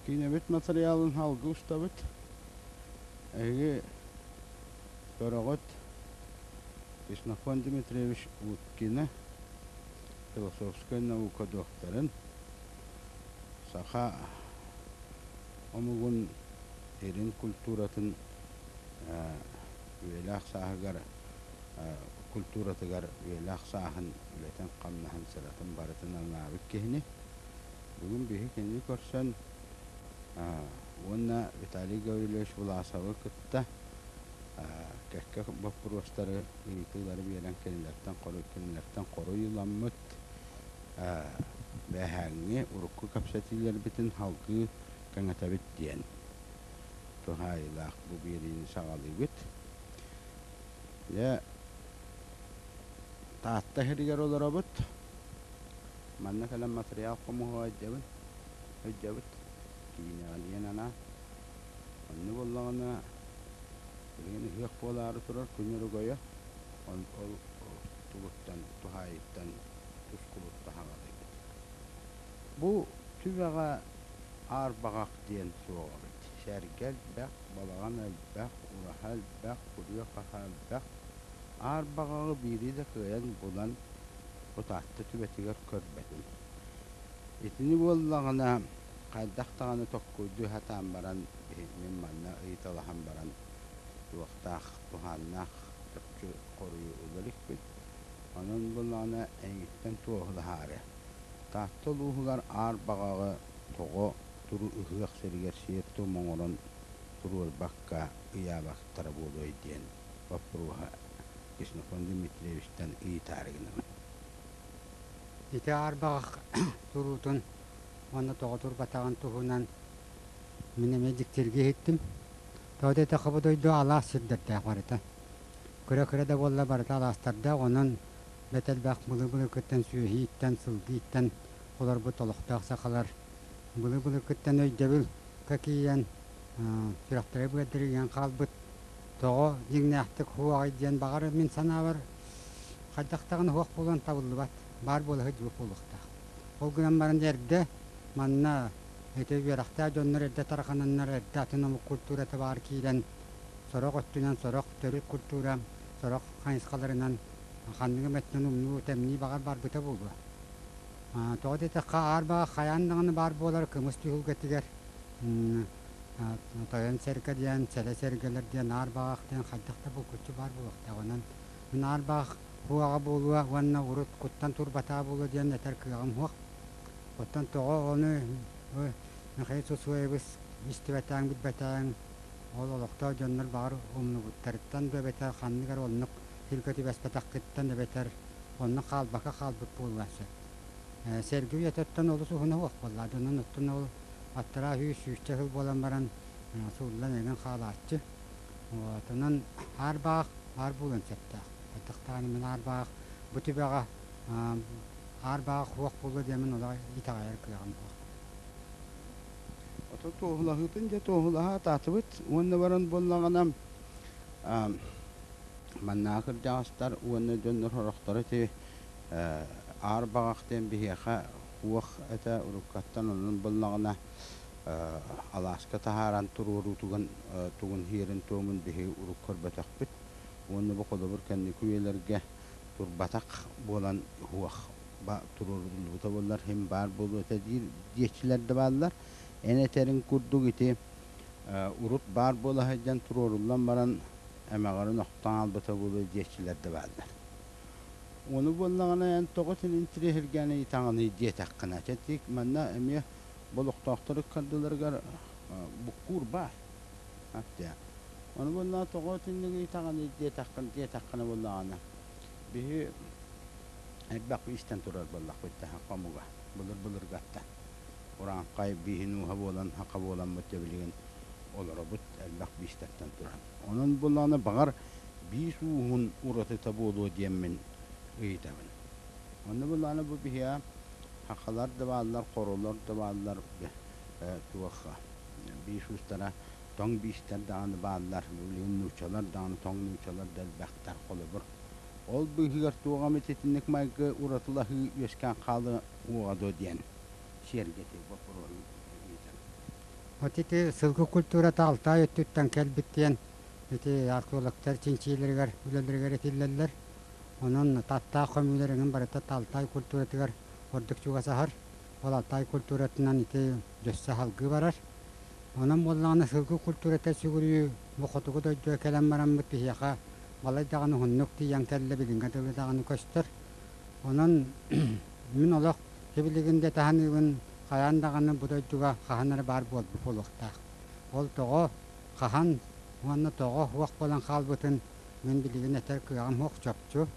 Киинэбит матырыйаалын салгыы устабыт. Эһиги көрөҕүт Ксенофонт Дмитриевич Уткины, философскай наука докторын, саха омугун илин культуратын үйэлээх сааһыгар культуратыгар үйэлээх сааһын үлэтин-хамнаһын сыратын барытын анаабыт киһини. Бүгүн биһи кинини көрсөн уонна Виталий Гаврильевич Власовы кытта кэккэ боппуруостары, ыйытыылары биэрэн кинилэртэн хоруй, кинилэртэн хоруй ыламмыт бээһээҥҥи урукку кэпсэтиилэрбитин салгыы кэҥэтэбит диэн туһаайыылаах бу биэриини саҕалыыбыт. Дьэ, Таатта сиригэр олоробут. Манна кэлэн матырыйаал хомуһуга илдьэбин, илдьэбит. Киинэҕэ диэн анаан. Онно буоллаҕына билигин ыһыах буолаары турар күн өрөгөйө. Ол тугуттан, туһаайыттан тускулуттан хаҕалыйбыт. Бу түбэҕэ Аар баҕах диэн суох эбит. Сэргэ элбэх, балаҕан элбэх, ураһа элбэх, күрүө-хаһаа элбэх. Аар баҕаҕы биири да кыайан булан бу Таатта түбэтигэр көрбөтүм. Итини буоллаҕына хайдах даҕаны токкуйдуу сатаан баран мин манна ыйыталаһан баран туохтаах туһааннаах чопчу хоруйу ыла иликпин. Онон буоллаҕына эйигиттэн туоһулаһаары Таатта улууһугар Аар Баҕаҕы тоҕо туру ыһыах сиригэр сиэр-туом оҥорон туруорбакка ыйаабаттара буолуой диэн боппуруоһа Ксенофонт Дмитриевичтан ыйытаары гынабын. Ити Аар Баҕах туруутун уонна тоҕо турбатаҕын туһунан мин эмиэ дьиктиргии иһиттим. Тоҕо диэтэххэ бу дойду алаас сирдэрдээх барыта. Кыра-кыра да буолла барыта алаастардаах, онон бэрт элбэх былыр-былыргыттан сүөһү ииттэн, сылгы ииттэн олорбут олохтоох сахалар былыр-былыргыттан өйдөбүлгэ киирэн сүрэхтэрэ-быардара иҥэн хаалбыт. Тоҕо дьиҥнээхтик уһуоҕай диэн баҕар мин санаабар хайдах даҕаны уһуох буолуон табыллыбат, баар буола сылдьыбыт буолуохтаах. Ол гынан баран эрдэ манна ити үөрэхтээх дьоннор эрдэ тарҕананнар эрдэ атын омук культурата баар киирэн сорох өттүнэн сорох төрүт культура сорох хайысхаларынан ханнык эмэтинэн умнуу, тэмнии баҕар барбыта буолуо. Тоҕо диэтэххэ, аар баҕа хайаан даҕаны баар буолар кымыс түһүлгэтигэр тойон сэргэ диэн, сэлэ сэргэлэр диэн аар баҕах диэн хайдах да булгуччу баар буолуохтаах. Онон мин аар баҕах уоҕа буолуо уонна урут куттан турбатаа буолуо диэн этэр кыаҕым суох. Оттон тоҕо ону Михаил Сусуевич истибэтээҥ, билбэтээҥ, ол олохтоох дьоннор баҕар умнубуттарыттан да эбэтэр ханнык эрэ оннук сиргэ түбэспэтэххиттэн эбэтэр онно хаалбакка хаалбыт буолуон сөп. Сэргэ үйэтиттэн олус уһуна суох буолла. Онон оттон ол аттараа үс сүүсчэ сыл буолан баран сууллан эҥин хаалааччы. Вот онон аар баах аар буолуон сөптөөх. Хайдахтаҕына мин аар баах бу түбэҕэ аар баах суох буолуо диэммин олох итэҕэйэр кыаҕым суох. Ото туоһулаһыытын дьэ туоһулаһа атаатыбыт уонна баран буоллаҕына маннааҕы кырдьаҕастар уонна дьоннор сорохторо ити аар баҕах диэн биһиэхэ уох этэ уруккаттан онон буоллаҕына алааска таһааран туруоруутугун тугун сиэрин-туомун биһиги урут көрбөтөхпүт уонна бу холобур кэнники үйэлэргэ турбатах буолан уох туруоруллубута буоллар иһин баар буолуо этэ диир диэччилэр да бааллар. Эн этэриҥ курдук ити урут баар буола сылдьан туруоруллан баран эмэҕирин охтон хаалбыта буолуо диэччилэр да бааллар. Ону буоллаҕына эн тоҕо итини интириэһиргээн ыйытаҕыный диэтэххинэ, чэ тик манна эмиэ олохтоохтор ыккардыларыгар буккуур баар. Ону буоллаҕына тоҕо итинник ыйытаҕыный диэтэххинэ диэтэххинэ буоллаҕына биһи элбэх истэн турар буоллахпыт да хомуга былыр-былыргаттан урааҥхай бииһин ууһа буолан саха буоламмыт дьэ билигин олоробут элбэх биистэртэн туран. Онон буоллаҕына баҕар биис ууһун уратыта буолуо диэммин ыйытабын. Онно буоллаҕына бу биһиэхэ сахалар да бааллар, хоролор да бааллар туох биис уустара тоҥ биистэр даҕаны бааллар, билигин нууччалар даҕаны тоҥ нууччалар да элбэхтэр холобур. Ол быыһыгар туох эмит итинник майгы уратылаһыы үөскээн хаалыа уоҕа дуо диэн сиэргэтий боппуруоһун ыытан. Вот ити сылгы культурата Алтай өттүттэн кэлбит диэн ити археологтар чинчиилэригэр, үлэлэригэр этиллэллэр. Онон Таттаах көмүүлэр эҥин барыта Алтай культуратыгар ордук чугасаһар. Ол Алтай культуратынан ити дьөссө салгыы барар. Онон буоллаҕына сылгы культурата сүгүрүйүү бу хотугу дойдуга кэлэн бараммыт биһиэхэ балай даҕаны уһуннук тиийэн кэллэ билиҥҥэ дылы даҕаны көстөр. Онон мин олох сибилигин да таһыныыбын хайаан даҕаны бу дойдуга хаһан эрэ баар буолбут буолуохтаах. Ол тоҕо, хаһан уонна тоҕо суох буолан хаалбытын мин билигин этэр кыаҕым суох чопчу.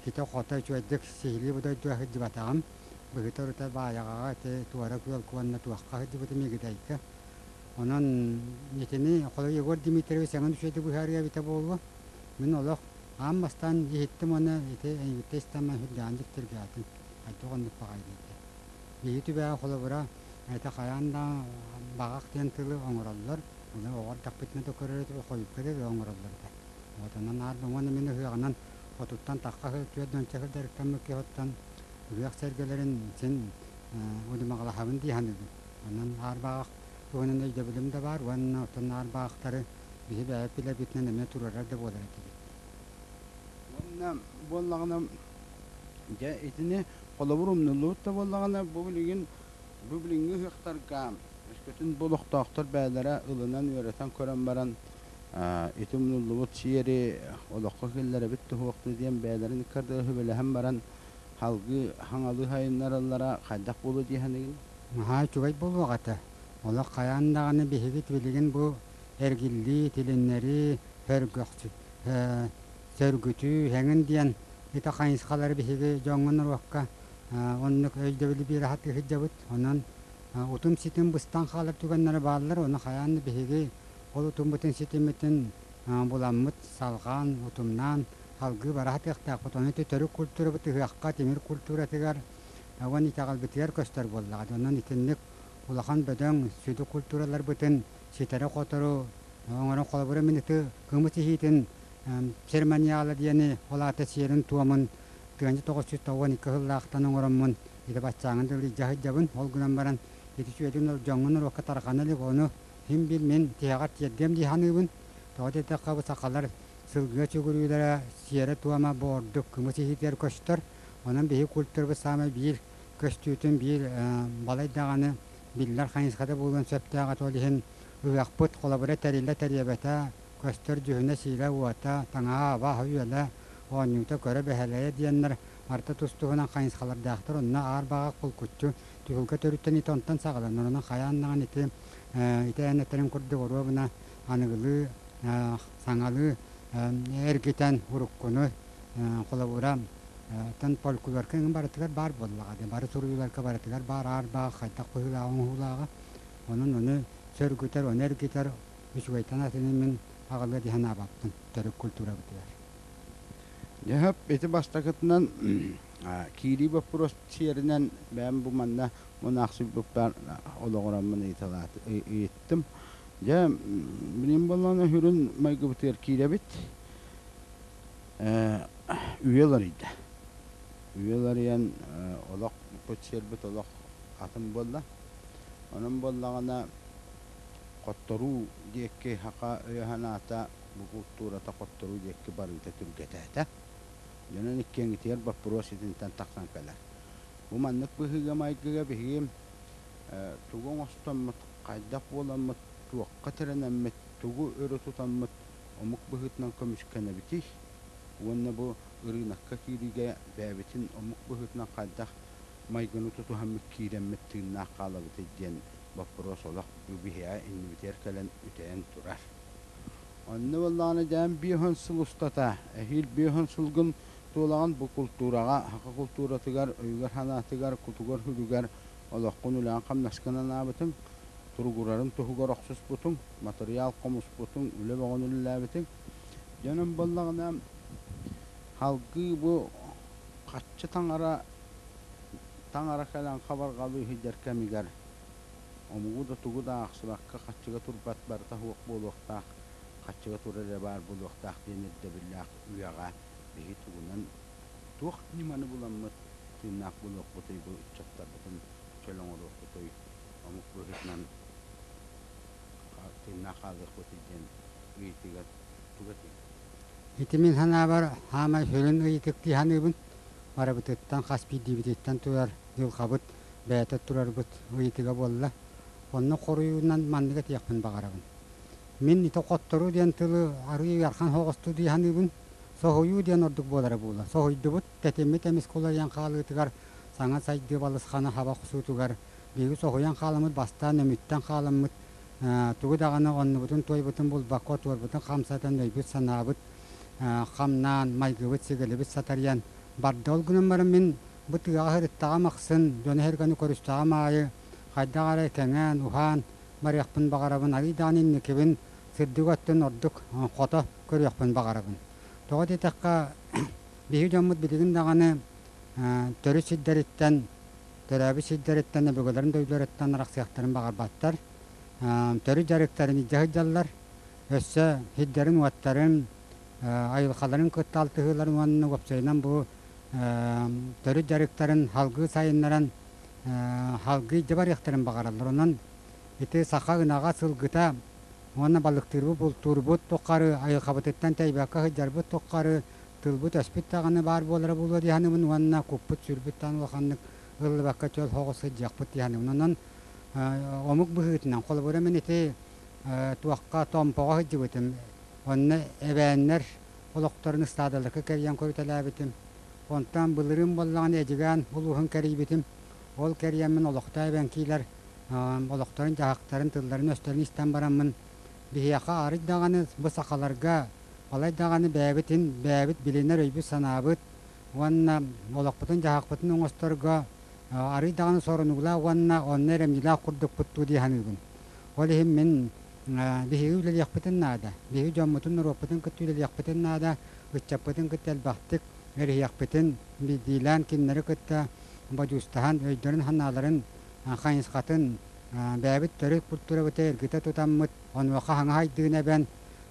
Ситэ-хото үчүгэйдик сиһилии бу дойдуга сылдьыбатаҕым. Быһыта-орута Баайаҕаҕа ити Туора Күөлгэ уонна туохха сылдьыбытым Игидэйгэ. Онон итини холобур Егор Дмитриевич эҥин үчүгэйдик быһаарыа эбитэ буолуо. Мин олох аан бастаан иһиттим уонна ити эйигиттэн истэн сүрдээҕин дьиктиргээтим. Хайдах оннук баҕайы диэтэ. Биһиги түбэҕэ холобура это хайаан да баҕах диэн тылы оҥороллор. Оны оҕо эрдэхпитинэ да көрөр этибит, хойукка да оҥороллор этэ. Вот онон аарба уонна мин ыһыаҕынан хотуттан тахха сыл түөрт сыл дьарыктаммыт киһи оттон ыһыах сэргэлэрин син удумаҕалаһабын дии саныыбын. Онон аарбаҕах туһунан өйдөбүлүм да баар уонна оттон аарбаҕахтары биһи бэйэбит билэрбитинэн эмиэ туруорар да буолар этибит. Уонна буоллаҕына дьэ итини холобур умнуллубут да буоллаҕына бу билигин бу билиҥҥи ыһыахтарга өскөтүн бу олохтоохтор бэйэлэрэ ылынан үөрэтэн көрөн баран ити умнуллубут сиэри олоххо киллэрэбит туһуохтуу диэн бэйэлэрин ыккардыгар сүбэлэһэн баран салгыы хаҥалыы сайыннараллара хайдах буолуо дии саныыгын? Наһаа үчүгэй буолуох этэ. Олох хайаан даҕаны биһиги билигин бу эргиллии, тилиннэрии, сөргүтүү эҥин диэн ити хайысхалары биһиги дьоҥҥо норуокка оннук өйдөбүлү биэрэ сатыы сылдьабыт. Онон утум-ситим быстан хаалар түгэннэрэ бааллар. Ону хайаан да биһиги ол утуммутун ситиммитин буламмыт, салҕаан, утумнаан салгыы бара сатыахтаахпыт. Ону ити төрүт культурабыт ыһыахха, тимир культуратыгар уонна итэҕэлбитигэр көстөр буоллаҕа. Онон итинник улахан бөдөҥ сүдү культураларбытын ситэри-хотору оҥорон холобура мин ити кымыс иһиитин церемониала диэни ол аата сиэрин-туомун 1992 сыллаахтан оҥороммун ити баччааҥҥа дылы илдьэ сылдьабын. Ол гынан баран ити үчүгэйдик дьоҥҥо норуокка тарҕана илик ону син биир мин тиһэҕэр тиэрдиэм дии саныыбын. Тоҕо диэтэххэ бу сахалар сылгыга сүгүрүүлэрэ сиэрэ-туома бу ордук кымыс иһиитигэр көстөр. Онон биһиги культурабыт саамай биир көстүүтүн биир балай даҕаны биллэр хайысхата буолуон сөптөөх этэ. Ол иһин ыһыахпыт холобура тэриллэ тэрийэбэтэ, көстөр дьүһүнэ сиилэ-уота, таҥаһа, абааһы-үөлэ, оонньуута, көрө-бэһэлэйэ диэннэр барыта тус-туһунан хайысхалардаахтар. Онно аар баҕах булгуччу түһүлгэ төрүттэн ити онтон саҕаланар. Онон хайаан даҕаны ити ити эн этэрин курдук оруобуна аныгылыы, саҥалыы эргитэн уруккуну холобура оттон фольклорка эҥин барытыгар баар буоллаҕа дии. Бары суруйууларга барытыгар баар аар баҕах хайдах быһыылааҕа оҥоһуулааҕа. Онон ону сөргүтэр, ону эргитэр үчүгэйтэн атыны мин аҕалыа дии санаабаппын төрүт культурабытыгар. Дьэ, ити бастакытынан киирии боппуруос сиэринэн бэйэм бу манна мунаахсыйбыппар олоҕураммын ыйыттым. Дьэ, билим буоллаҕына сүрүн майгыбытыгар киирэбит. Үйэ уларыйда. Үйэ уларыйан олох сиэрбит олох атын буолла. Онон буоллаҕына хотторуу диэки саха өйө-санаата бу култуурата хотторуу диэки барыыта түргэтээтэ. Дьонун иккиэҥҥитигэр боппуруос итинтэн тахсан кэлэр. Бу маннык быһыыга-майгыга биһиги тугу оҥостоммут, хайдах буоламмыт, туохха тирэнэммит, тугу өрө тутаммыт омук быһыытынан көмүскэнэбитий уонна бу ырыынакка киириигэ бэйэбитин омук быһыытынан хайдах майгыны тутуһаммыт киирэммит тыыннаах хаалабытый диэн боппуруос олох биһиэхэ иннибитигэр кэлэн үтэйэн турар. Онно буоллаҕына дьээн 50 сыл устата эһиил 50 сылгын туолаҕын бу култуураҕа, саха култууратыгар, өйүгэр-санаатыгар, кутугар-сүрүгэр олоххун үлэҕин-хамнаскын анаабытыҥ, туругурарын туһугар охсуспутуҥ, матырыйаал хомуспутуҥ, үлэ бөҕөнү үлэлээбитиҥ. Дьонум буоллаҕына салгыы бу хаччы таҥара таҥара кэлэн хабарҕалыы сылдьар кэмигэр омугу да тугу да аахсыбакка хаччыга турбат барыта суох буолуохтаах, хаччыга турар эрэ баар буолуохтаах диэн ирдэбиллээх үйэҕэ биһи тугунан туох ньыманы буламмыт тыыннаах буолуохпутуй бу ыччаттарбытын чөл оҥоруохпутуй омук быһыытынан. тыыннаах хаалыахпытый диэн ыйытыыга тугу этиэҥ? Ити мин санаабар хаамай сүрүн ыйытык дии саныыбын. Барыбытыттан хас биирдиибититтэн турар дьылҕабыт бэйэтэ турарбыт ыйытыга буолла. Онно хоруйунан маннык этиэхпин баҕарабын. Мин ити хотторуу диэн тылы арыый ыарахан соҕустуу дии саныыбын. Соһуйуу диэн ордук буолара буолла. Соһуйдубут, тэтиммит эмискэ уларыйан хаалыытыгар, саҥа сайдыы балысхана хаба охсуутугар биһиги соһуйан хааламмыт, бастаан өмүттэн хааламмыт, тугу даҕаны оннубутун-туойбутун булбакка отуорбутун хамсатан өйбүт-санаабыт хамнаан, майгыбыт-сигилибит сатарыйан барда. Ол гынан баран мин бу тыаҕа сырыттаҕым ахсын, дьону-сэргэни көрүстэҕим аайы хайдах эрэ кэҥээн, уһаан барыахпын баҕарабын, арыый даҕаны инникибин сырдык өттүн ордук хото көрүөхпүн баҕарабын. Тоҕо диэтэххэ, биһиги дьоммут билигин даҕаны төрүт сирдэриттэн, төрөөбүт сирдэриттэн, өбүгэлэрин дойдуларыттан арахсыахтарын баҕарбаттар. Төрүт дьарыктарын илдьэ сылдьаллар. Өссө сирдэрин-уоттарын, айылҕаларын кытта алтыһыыларын уонна уопсайынан бу төрүт дьарыктарын салгыы сайыннаран салгыы илдьэ барыахтарын баҕараллар. Онон ити саха ынаҕа, сылгыта уонна балыктыырбыт, бултуурбут тухары, айылҕабытыттан тэйбэккэ сылдьарбыт тухары тылбыт-өспүт даҕаны баар буолара буолуо дии саныыбын уонна куппут-сүрбүт даҕаны улаханнык ыллыбакка чөл соҕус сылдьыахпыт дии саныыбын. Онон омук быһыытынан, холобура мин ити туохха Томпоҕо сылдьыбытым, онно эбээннэр олохторун ыстаадаларга кэрийэн көрүтэлээбитим. Онтон былырыын буоллаҕына Эдьигээн улууһун кэрийбитим. Ол кэрийэммин олохтоох эбэҥкиилэр олохторун-дьаһахтарын, тылларын-өстөрүн истэн бараммын, биһиэхэ арыт даҕаны бу сахаларга балай даҕаны бэйэбитин бэйэбит билинэр өйбүт-санаабыт уонна олохпутун-дьаһахпытын оҥосторго арыый даҕаны сорунуулаах уонна онно эрэмньилээх курдукпут дуу дии саныыбын. Ол иһин мин биһиги үлэлиэхпитин наада. Биһиги дьоммутун, норуоппутун кытта үлэлиэхпитин наада, ыччаппытын кытта элбэхтик эриһиэхпитин, биирдиилээн кинилэри кытта бодьуустаһан, өйдөрүн-санааларын хайысхатын бэйэбит төрүт культурабыты эргитэ тутаммыт, онуоха саҥа сайдыыны эбэн,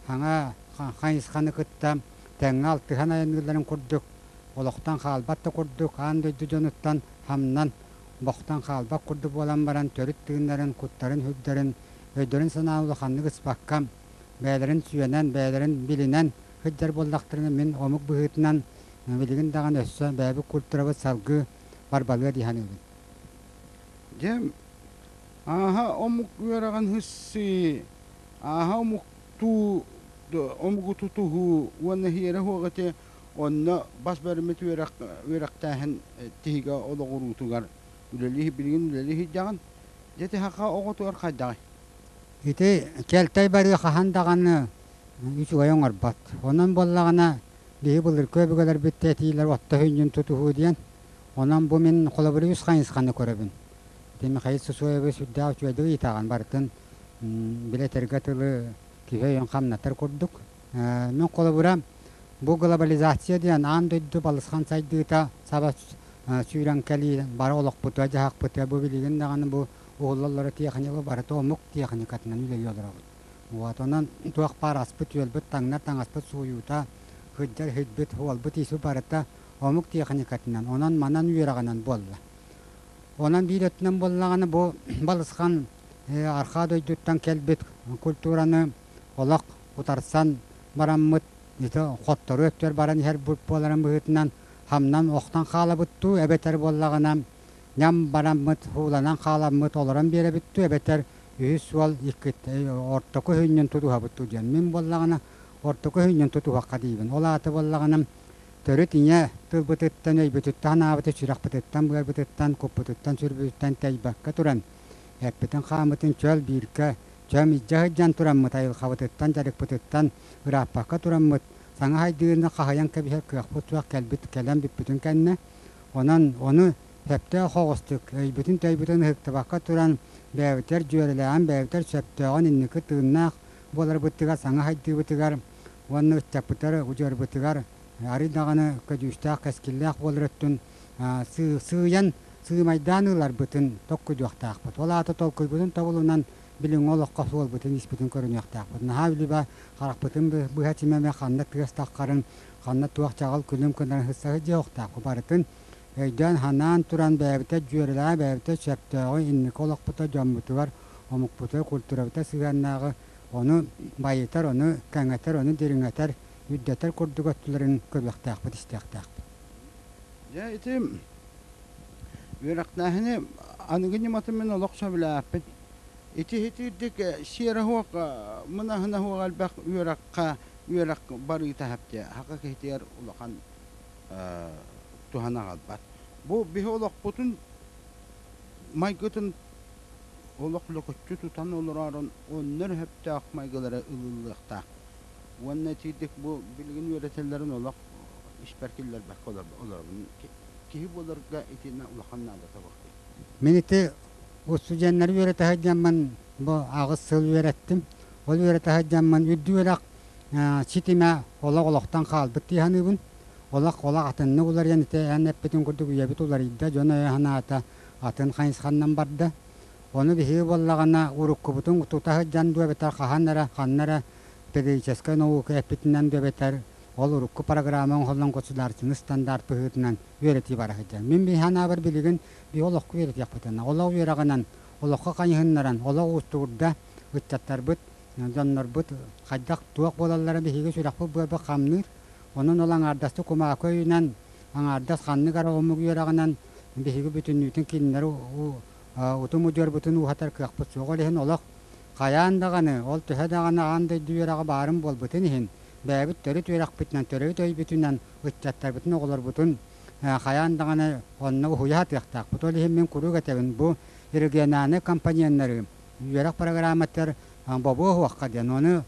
саҥа хайысханы кытта тэҥҥэ алтыһан айанныылларын курдук, олохтон хаалбат да курдук, аан дойду дьонуттан хамнан, бохтон хаалбат курдук буолан баран, төрүт тыыннарын, куттарын-сүрдэрин, өйдөрүн-санааларын улаханнык ыспакка, бэйэлэрин сүөнэн, бэйэлэрин билинэн сылдьар буоллахтарына, мин омук быһыытынан билигин даҕаны өссө бэйэбит культурабыт салгыы барбалыа дии саныыбын. Дьэ, ааһа омук үөрэҕин хыссы, ааһа омуктуу омугу тутуһуу уонна иһиэрэ суох ити онно бас бэриммит үөрэх үөрэхтээһин тиһигэ олоҕуруутугар үлэлии билигин үлэлии сылдьаҕын. Дьэ ити саха оҕотугар хайдаҕый? Ити кэлтэй барыы хаһан даҕаны үчүгэй оҥорбот. Онон буоллаҕына биһи былыргы өбүгэлэрбит этиилэр отто сүнньүн тутуһуу диэн. Онон бу мин холобур үс хайысханы көрөбүн. Ити Михаил Сусоевы сүрдээх үчүгэйдик ыйытаҕын барытын билэтэргэ тылы киһи өйүн хамнатар курдук. Мин холобура бу глобализация диэн аан дойду балысхан сайдыыта саба сүүрэн кэлии бары олохпутугар-дьаһахпытыгар бу билигин даҕаны бу уһуллаллара тиэхиньикэ барыта омук тиэхиньикатынан үлэлии олоробут. Вот онон туох баар аспыт-үөлбүт, таҥнар таҥаспыт сууйуута, сылдьар сирбит, суолбут-ииспит барыта омук тиэхиньикатынан, онон манан үөрэҕинэн буолла. Онон биир өттүнэн буоллаҕына бу балысхан арҕаа дойдуттан кэлбит культураны олох утарсан бараммыт ити хотторуу өттүгэр баран иһэр буоларын быһыытынан хамнан охтон хаалабыт дуу эбэтэр буоллаҕына ньам бараммыт ууланан хааламмыт олорон биэрэбит дуу эбэтэр үһүс суол икки ортоку сүнньүн тутуһабыт дуу диэн мин буоллаҕына ортоку сүнньүн тутуһахха диибин ол аата буоллаҕына төрүт ийэ тылбытыттан өйбүтүттэн санаабыты сүрэхпититтэн быарбытыттан куппутуттан сүрбүтүттэн тэйбэккэ туран эппитин-хааммытын чөл бииргэ чөм илдьэ сылдьан тураммыт айылҕабытыттан дьарыкпытыттан ырааппакка тураммыт саҥа сайдыыны хаһыйан кэбиһэр кыахпыт суох кэлбит кэлэн бүппүтүн кэннэ онон ону сөптөөх соҕустук өйбүтүн-төйбүтүн ыһыктыбакка туран бэйэбитигэр дьүөрэлээн бэйэбитигэр сөптөөҕүн инники тыыннаах буоларбытыгар саҥа сайдыыбытыгар уонна ыччаппытыгар удьуорбутугар арыый даҕаны көдьүүстээх кэскиллээх буолар өттүн сыыйан сыымайдаан ыларбытын толкуйдуохтаахпыт. Ол аата толкуйбутун тобулунан билиҥҥи олоххо суолбутун испитин көрүнүөхтээхпит. Наһаа үлүбэ харахпытын быһа симэмэ ханна тыас таххарын, ханна туох чаҕыл күлүм гынарын сыста сылдьыахтаахпыт. Барытын өйдөөн-санаан туран бэйэбитэ дьүөрэлээн, бэйэбитэ сөптөөҕү инники олохпута дьоммутугар, омукпутугар, культурабыта сыһыаннааҕы Ону байытар, ону кэҥэтэр, ону дириҥэтэр, үрдэтэр курдук өттүлэрин көрүөхтээхпит, истиэхтээхпит. Дьэ, ити үөрэхтээһини аныгы ньыматын мин олох сөбүлээппин. Ити итирдик сиэрэ суох мынаһына суох элбэх үөрэххэ үөрэх барыыта хэптиэ хака киһитигэр улахан туһаны аҕалбат. Бу биһи олохпутун майгытын олох лөкөччү тутан олороорун онно эрэ сөптөөх майгылары ылыллыахтаах. Уонна итирдик бу билигин үөрэтэллэрин олох испэр киллэрбэккэ олоробун. Киһи буоларга итиннэ улахан наадата суох дии. Мин ити устудьуоннары үөрэтэ сылдьаммын бу 8 сыл үөрэттим. Ол үөрэтэ сылдьаммын үрдүк үөрэх ситимэ олох олохтон хаалбыт дии саныыбын. Олох олох атыннык уларыйан ити эн эппитин курдук үйэбит уларыйда, дьон өйө-санаата атын хайысханнан барда. Ону биһиги буоллаҕына уруккубутун тута сылдьан дуо эбэтэр хаһан эрэ ханна эрэ педагогическай наука эппитинэн дуо эбэтэр ол урукку программа оҥоһуллан государственный стандарт быһыытынан үөрэтии бара сылдьар. Мин биһи санаабар билигин биһи олоххо үөрэтиэхпитин, олох үөрэҕинэн, олоххо хайыһыннаран, олох уустугурда ыччаттарбыт, дьоннорбут хайдах туох буолаллара биһиги сүрэхпит быарбыт хамныыр. Онон ол аҥаардастык кумаакы өйүнэн, аҥаардас ханнык эрэ омук үөрэҕинэн биһиги бүтүннүүтүн кинилэри утум удьуорбутун ууһатар кыахпыт суох. Ол иһин олох хайаан даҕаны, ол төһө даҕаны аан дойду үөрэҕэ баарын буолбутун иһин, бэйэбит төрүт үөрэхпитинэн, төрөөбүт өйбүтүнэн ыччаттарбытын, оҕолорбутун хайаан даҕаны онно уһуйа сатыахтаахпыт. Ол иһин мин куруук этэбин, бу региональнай компоненнары үөрэх программатыгар бобуо уһуохха диэн, ону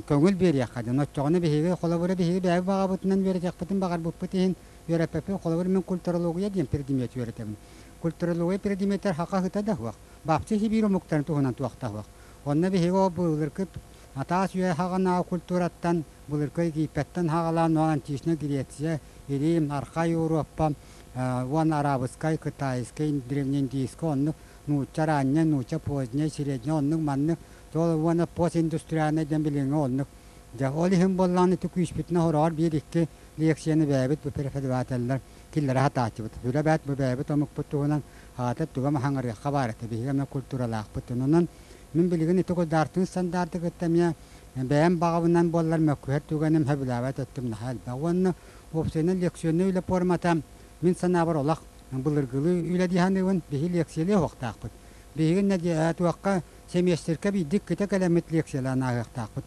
көҥүл биэриэххэ диэн. Оччоҕуна биһиги, холобура, биһиги бэйэбит баҕабытынан үөрэтиэхпитин баҕарбыппыт иһин үөрэппэппит. Холобур, мин культурология диэн предмет үөрэтэбин. Культурология предметтэр хаха ыта да суох. Бапчы Сибиир омуктарын туһунан туох да суох. Онно биһиги ол былыргы Атаас үйэ саҕанааҕы культураттан, былыргы Египеттэн саҕалаан античнай Греция, Рим, Архай Европа уонна арабскай, китайскай, древнеиндийскай оннук нуучча ранняй, нуучча поздняй, средняй оннук маннык ол уонна постиндустриальнай диэн билиҥҥи оннук. Дьэ ол иһин буоллаҕына ити күүспүтүнэн хороҕор биир-икки лекцияны бэйэбит бу преподавателлэр киллэрэ сатааччыбыт. Үлэ бээт бу бэйэбит омукпут туһунан аата туга хаҥарыахха баар этэ. Биһиги эмиэ культуралаахпыт. Онон мин билигин ити государственный стандарты кытта эмиэ бэйэм баҕабынан буоллар мөккүһэр түгэним сөбүлээбэт өттүм наһаа элбэх. Уонна уопсайынан лекционнай үлэ формата мин санаабар олох былыргылыы үлэ дии саныыбын. Биһи лекциялыы оһуохтаахпыт. Биһиги туохха семестркэ биирдик кытта кэлэммит лекциялаан ааһыахтаахпыт.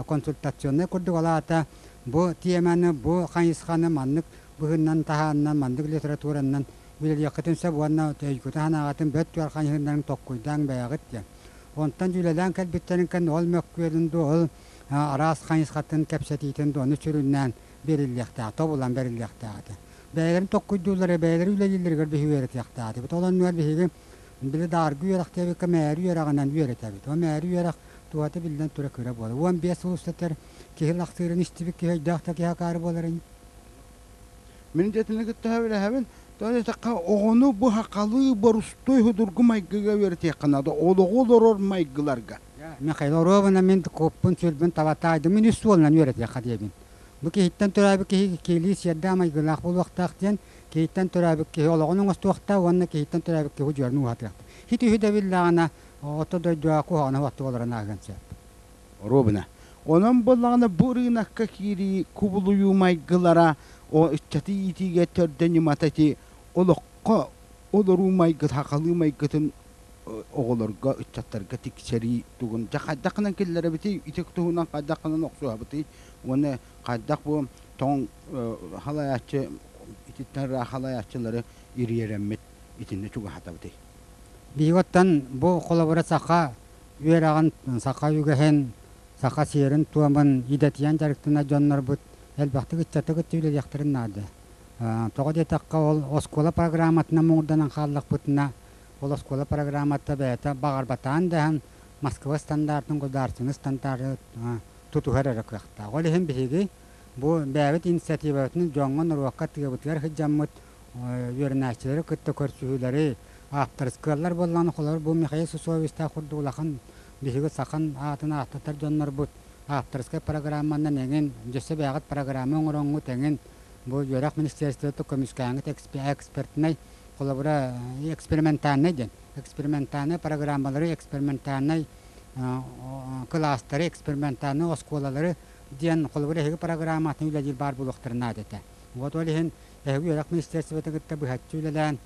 Консультационнай курдук ол аата бу тиэмэни, бу хайысханы маннык быһыынан таһааннан, маннык литературанан үлэлиэххитин сөп уонна өйгүтүн-санааҕытын бөт түөр хайыһыннарын токкуйдааҥ бэйэҕит диэн. Онтон үлэлээн кэлбиттэрин кэннэ ол мөккүөрүн дуу, ол араас хайысхатын кэпсэтиитин дуу ону сүрүннээн бериллиэхтээх, тобулан бериллиэхтээх этэ. Бэйэлэрин токкуйдууллара, бэйэлэрэ үлэлииллэригэр биһиги үөрэтиэхтээх этибит. Ол оннугар биһиги били дааргы үөрэх диэбиккэ мээри үөрэҕинэн үөрэтэбит. Ол мээри үөрэх туһата биллэн тура кыра буолар. 15 сыл устатыгар киһи лахсыырын истибит киһи өйдөөх да киһи акаары буолар ини. Мин дьэтини кытта сөбүлэһэбин. Тоҕо диэтэххэ, оҕону бу сахалыы борустуой судургу майгыга үөрэтиэххэ наада, олоҕу олорор майгыларга. Михаил Оруобуна мин куппун-сүрбүн таба таайдым, мин үс суолунан үөрэтиэххэ диэбин. Бу киһиттэн төрөөбүт киһи киһилии сиэрдээх майгылаах буолуохтаах диэн, киһиттэн төрөөбүт киһи олоҕун оҥостуохтаах уонна киһиттэн төрөөбүт киһи удьуорун ууһатыахтаах. Ити үһү да биллэҕинэ, орто дойдуга куһаҕаны уоттук олорон ааһыан сөп. Оруобуна. Онон буоллаҕына бу ырыынакка киирии кубулуйуу майгылара ыччаты иитиигэ төрдө ньымата ити олоххо олоруу майгыт сахалыы майгытын оҕолорго ыччаттарга тиксэрии тугун дьэ хайдах гынан киллэрэбитий ити туһунан хайдах гынан охсуһабытый уонна хайдах бу тоҥ халайааччы ититтэн ыраах халайааччылары ириэрэммит итиннэ чугаһатабытый. Биһиги оттон бу холобура саха үөрэҕин, саха үгэһин, саха сиэрин-туомун идэтийэн дьарыктанар дьоннорбут элбэхтик ыччаты кытта үлэлиэхтэрин наада. Тоҕо диэтэххэ, ол оскуола программатынан муҥурданан хааллахпытына, ол оскуола программата бэйэтэ баҕарбатаан да иһэн Москва стандартын, государственный стандары тутуһар эрэ кыахтаах. Ол иһин биһиги бу бэйэбит инициативабытын дьоҥҥо, норуокка тыабытыгар сылдьаммыт үөрэнээччилэри кытта көрсүһүүлэри ааптарыскыаллар буоллаҕына, холобур, бу Михаил Сусовичтаах курдук улахан биһиги сахан аатын ааттатар дьоннорбут ааптарыскай программанан эҥин, дьөссө бэйэҕит программа оҥороҥҥут эҥин, бу үөрэх министерствота көмүскээҥҥит экспертнэй, холобура, экспериментальнай диэн, экспериментальнай программалары, экспериментальнай кылаастары, экспериментальнай оскуолалары диэн холобур эһиги программатын үлэлиир баар буолуохтарын наада этэ. Вот ол иһин эһиги үөрэх министерствотын кытта быһаччы үлэлээн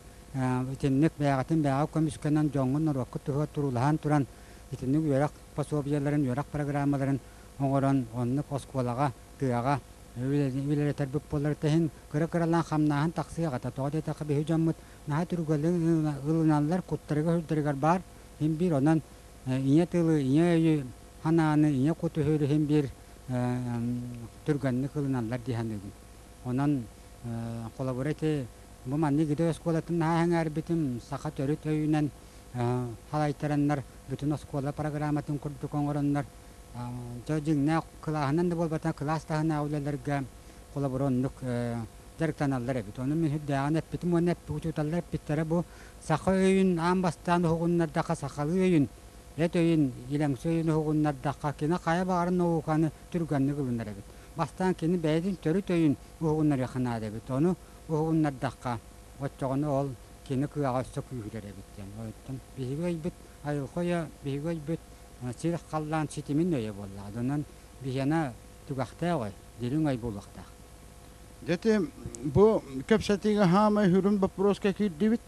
итинник бэйэҕитин бэйэҕэ көмүскэнэн дьоҥҥун норуоккут туһугар туруулаһан туран итинник үөрэх пособиеларын, үөрэх программаларын оҥорон оннук оскуолаҕа, тыаҕа үлэлэтэрбит буоллар иһин кыра-кыралаан хамнааһын тахсыах этэ. Тоҕо диэтэххэ биһи дьоммут наһаа түргэнник ылыналлар, куттарыгар-сүрдэригэр баар иһин биир онон ийэ тылы, ийэ өйү ханааны, ийэ куту иһин биир түргэнник ылыналлар дии саныыбын. Онон холобура ити бу маннык идэ оскуолатын наһаа сэҥээрбитим, саха төрүт өйүнэн салайтараннар бүтүн оскуола программатын курдук оҥороннор дьэ дьиҥнээх кылааһынан да буолбатах кылаас таһынааҕы үлэлэргэ холобура оннук дьарыктаналлар эбит. Ону мин сүрдээҕин эппитим уонна учууталлар эппиттэрэ бу саха өйүн аан бастаан уһугуннардахха сахалыы өйүн эт өйүн илэҥси өйүн уһугуннардахха кини хайа баҕарар науканы түргэнник ылынар эбит. Бастаан кини бэйэтин төрүт өйүн уһугуннарыахха наада эбит. Ону уһугуннардахха оччоҕуна ол кини кыаҕа өссө күүһүрэр эбит диэн. Оттон биһиги өйбүт айылҕа өйө биһиги өйбүт сир халлаан ситимин өйө буоллаҕа. Онон биһиэнэ түгэхтээх өй, дириҥ өй буолуохтаах. Дьэ бу кэпсэтиигэ хаамай сүрүн боппуруоска киирдибит.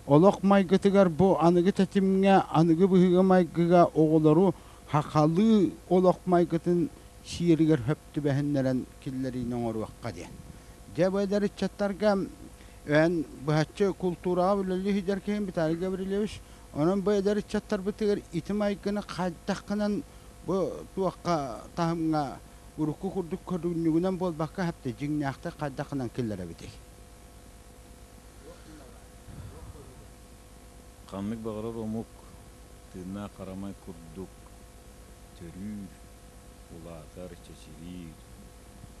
Олох майгытыгар бу аныгы тэтимҥэ, аныгы быһыыга-майгыга оҕолору хахалыы олох майгытын сиэригэр сөп түбэһиннэрэн киллэриини оҥоруохха диэн. Дьэ бу эдэр ыччаттарга эн быһаччы култуураҕа үлэлии сылдьар киһим Виталий Гаврильевич, онон бу эдэр ыччаттарбытыгар ити майгыны хайдаххынан бу туохха таһымҥа урукку курдук көрүнньүгүнэн буолбакка хапта дьиҥнээхтик хайдаххынан киллэрэбитий? Ханнык баҕарар омук тыыннаах харамай курдук төрүүр, улаатар, чэчириир,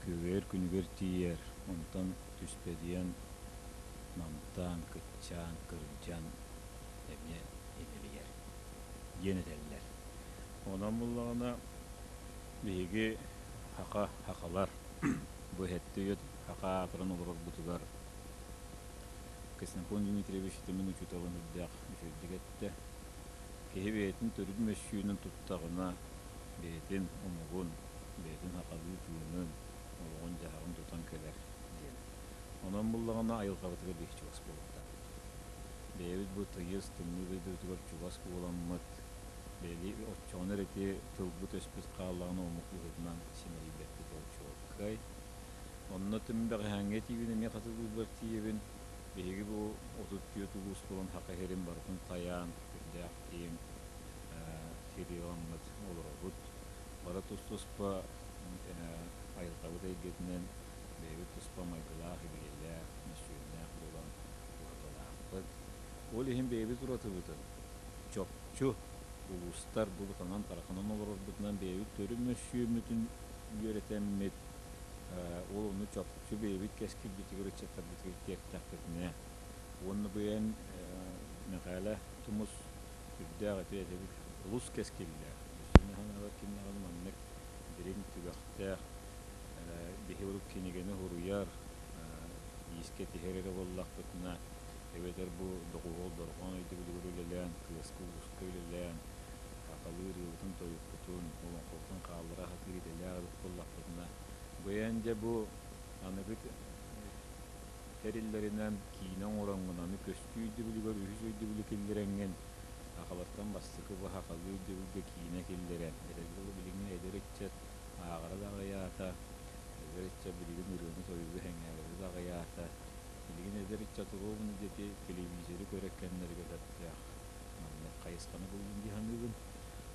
күөгэйэр күнүгэр тиийэр, онтон түспэдийэн, намтаан, кыччаан, кырдьан эмиэ инэлийэр диэн этэллэр. Онон буллаҕына биһиги хаха хахалар бу эһэтти үйэ хаха аатыран олорорбутугар Ксенофонт Дмитриевич итимин учууталын үрдээх үчүгэйдик эттэ. Киһи бэйэтин төрүт мөссүөнүн туттаҕына, бэйэтин омугун, бэйэтин сахалыы тыынын, олоҕун-дьаһаҕын тутан кэлэр диэн. Онон буллаҕына айылҕабытыгар биһи чугас буолуохтаахпыт. Бэйэбит бу тыйыс, тымныы дойдубутугар чугас буоламмыт, бэйэли оччоҕуна эрэ ити тылбыт-өспүт хааллаҕына омук быһыытынан симэлийбэппит ол чуолкай. Онно түмбэҕэһээҥҥэ тиийбин эмиэ хатылыырбар тиийэбин. Биһиги бу 34 улуус буолан Саха сирин барытын тайаан, сүрдээх киэҥ сири ыламмыт олоробут. Бары тус-туспа айылҕабыт эйгэтинэн бэйэбит туспа майгылаах, идиэйэлээх, мөссүөннээх буолан уратылаахпыт. Ол иһин бэйэбит уратыбытын чопчу улуустар булутанан-тараханан олорорбутунан бэйэбит төрүт мөссүөммүтүн үөрэтэммит, ол ону чопчу бэйэбит кэскилбитигэр ыччаттарбытыгар тиэртэхпитинэ уонна бу эн Мэхээлэ Тумус үрдээх ити этэбит олус кэскиллээх. Өссө санаабар ким даҕаны маннык дириҥ түгэхтээх биһи урут кинигэни суруйар, иискэ тиһэр эрэ буоллахпытына эбэтэр бу доҕуһуол дорҕоон өйдөбүлүгэр үлэлээн, тыаска-ууска үлэлээн, сахалыы ырыабытын-тойукпутун, олоҥхобутун хааллара сатыыр идэлээх эбит буоллахпытына, бу эн дьэ бу аныгы тэриллэринэн киинэ оҥороҥҥун, аны көстүү өйдөбүлүгэр үһүс өйдөбүлү киллэрэҥҥин, сахалартан бастакы бу сахалыы өйдөбүлгэ киинэ киллэрэн, этэргэ дылы билиҥҥи эдэр ыччат ааҕара да аҕыйаата, эдэр ыччат билигин ырыаны-тойугу сэҥээрэрэ да аҕыйаата, билигин эдэр ыччат ровно диэки телевизоры көрөр кэмнэригэр сөптөөх маннык хайысханы буллум дии саныыбын.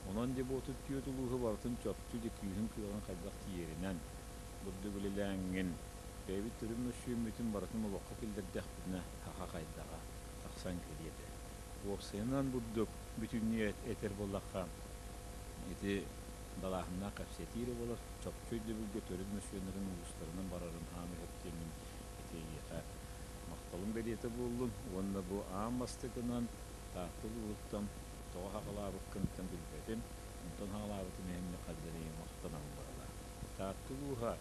Онон дьэ бу 34 улууһу барытын чопчу дьэ күүһүн-кыаҕын хайдах тиийэринэн бурдук үлэлээҥҥин, бэйэбит төрүт мөссүөммүтүн барытын олоххо киллэрдэхпитинэ саха хайдаҕа тахсан кэлиэ этэ. Уопсайынан бурдук бүтүннүү этэр буоллахха, ити далааһыннаах кэпсэтии эрэ буолар, чопчу өйдөбүлгэ төрүт мөссүөннэрин улуустарынан барарын хаамыы диэммин ити эйиэхэ махталым бэлиэтэ буоллун уонна бу аан бастакынан Таатта улууһуттан тоҕо саҕалаабыккынтан билбэтим, онтон саҕалаабытым иһин Михалларийы махтанабын баҕалаах. Таатта улууһа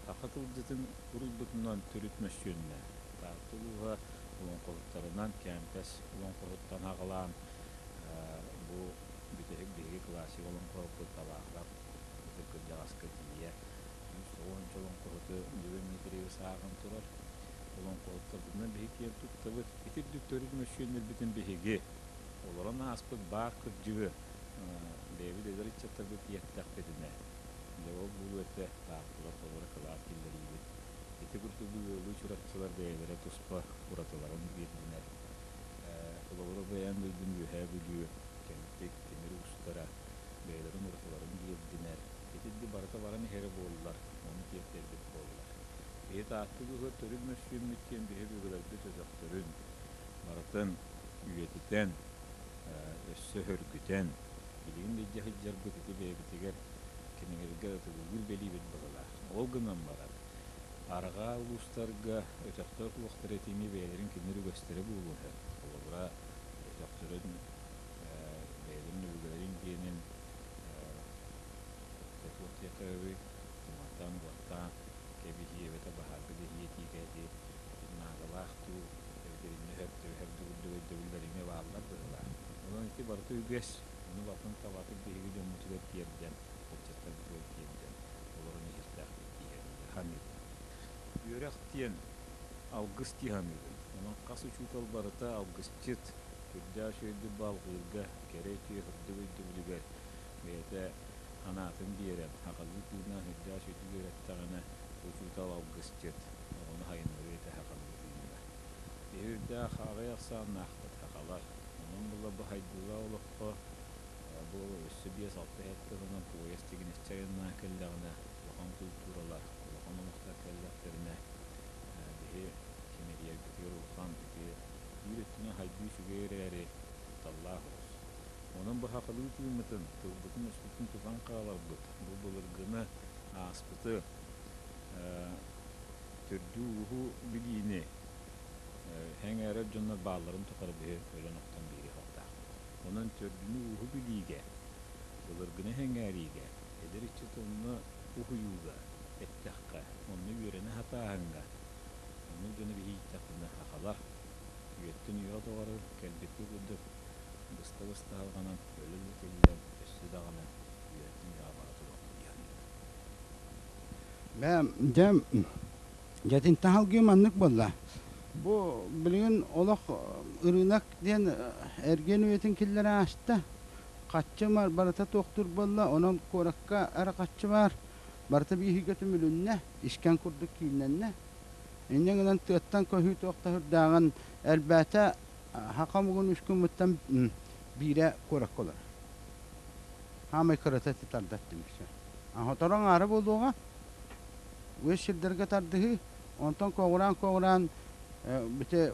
саха тылдьытын уруйбутунан төрүт мөссүөннээх. Таатта улууһа олоҥхоһуттарынан Кээмпэс олоҥхоһуттан аҕалаан бу бүтэһик биһиги классик олоҥхо Алаастарбытынан биһиги киэн туттабыт. Ити үрдүк төрүт мөссүөннэрбитин биһиги олорон ааспыт баар кырдьыгы бэйэбит эдэр ыччаттарбыт тиэртэхпитинэ, дьэ ол буолуо этэ таатталар толору кылаат киллэриибит. Ити курдук бу ыаллыы чурапчылар бэйэлэрэ туспа уратыларын биэрдилэр. Холобура бэйэм дойдум Үөһээ Бүлүү, Кэнтик, тимир уустара бэйэлэрин уратыларын биэрдилэр. Итинник барыта баран иһэрэ буоллар, ону тиэрдэрбит буоллар. Биһи Таатта улууһугар төрүт мөссүөммүт диэн биһи өбүгэлэрбит өтөхтөрүн барытын үйэтитэн, өссө сөргүтэн, билигин да илдьэ сылдьарбыт ити бэйэбитигэр кинилэргэ ытыгылыыр бэлиибит быһыылаах. Ол гынан баран, арҕаа улуустарга өтөхтөр туохтара итини бэйэлэрин кинилэр үгэстэрэ буолуон сөп. Холобура, өтөхтөрүн бэйэлэрин өбүгэлэрин диэнин туох диэххэ сөбүй, уматан, уоттаан кэбиһии эбэтэр баһаарга дэһии ити наадалаах дуу, эбэтэр иннэ сөп түбэһэр дуу курдук өйдөбүллэр эмиэ бааллар быһыылаах. Онон ити барыта үгэс, ону барытын табатык биһиги дьоммутугар тиэрдэн, ыччаттарбытыгар тиэрдэн олорон иһиэхтээхпит дии саныыбын. Үөрэх диэн алгыс дии саныыбын. Онон хас учуутал барыта алгысчыт, сүрдээх үчүгэйдик баалҕыырга, кэрэ үтүө сырдык өйдөбүлүгэр бэйэтэ санаатын биэрэн, сахалыы тыыннаах сүрдээх үчүгэйдик үөрэттэҕинэ, учуутал алгысчыт, оҕону сайыннарыы этэ сахалыы тыынна. Киһи үрдээх аҕыйах ахсааннаахпыт сахалар. Онон була бу хайдыылаах олоххо бу өссө 5-6 сылынан поезд тигинэччи айаннаан кэллэҕинэ, улахан культуралар, улахан омуктар кэллэхтэринэ, биһи симэлийэрбитигэр улахан ити биир өттүнэн хайдыы үчүгэй эрээри, кутталлаах оҕус. Онон бу сахалыы тыыммытын, тылбытын-өспүтүн тутан хааларбыт, бу былыргыны, ааспыты, төрдү-ууһу билиини эҥээрэр дьоннор баалларын тухары биһи өлөн-охтон биэриэхтаахпыт. Онон төрдүнү-ууһу билиигэ, былыргыны эҥээриигэ, эдэр ыччаты онно уһуйууга, эттэххэ, онно үөрэнэ сатааһыҥҥа, оннук дьону биһи ииттэхпитинэ сахалар үйэттэн үйэҕэ доҕору кэлбиккэ курдук быста-быста салҕанан өлөн-ытыллан өссө даҕаны үйэттэн үйэҕэ бара туруохпут дии саныыбын. Бээ, дьэ, дьэтинтэн салгыы маннык буолла. Бу билигин олох ырыынак диэн эргиэн үйэтин киллэрэ ааста. Хаччы барыта туохтуур буолла, онон куоракка эрэ хаччы баар. Барыта бииһигэ түмүлүннэ, искэн курдук кииннэннэ. Инньэ гынан тыаттан көһүү туох да сүрдээҕин элбээтэ. Саха омугун үс күммүттэн биирэ куоракка олорор. Хаамай кырата ити тардар түмүксэ. Сотору аҥаара буолуоҕа. Үс сирдэргэ тардыһыы. Онтон куоҕураан-куоҕураан бити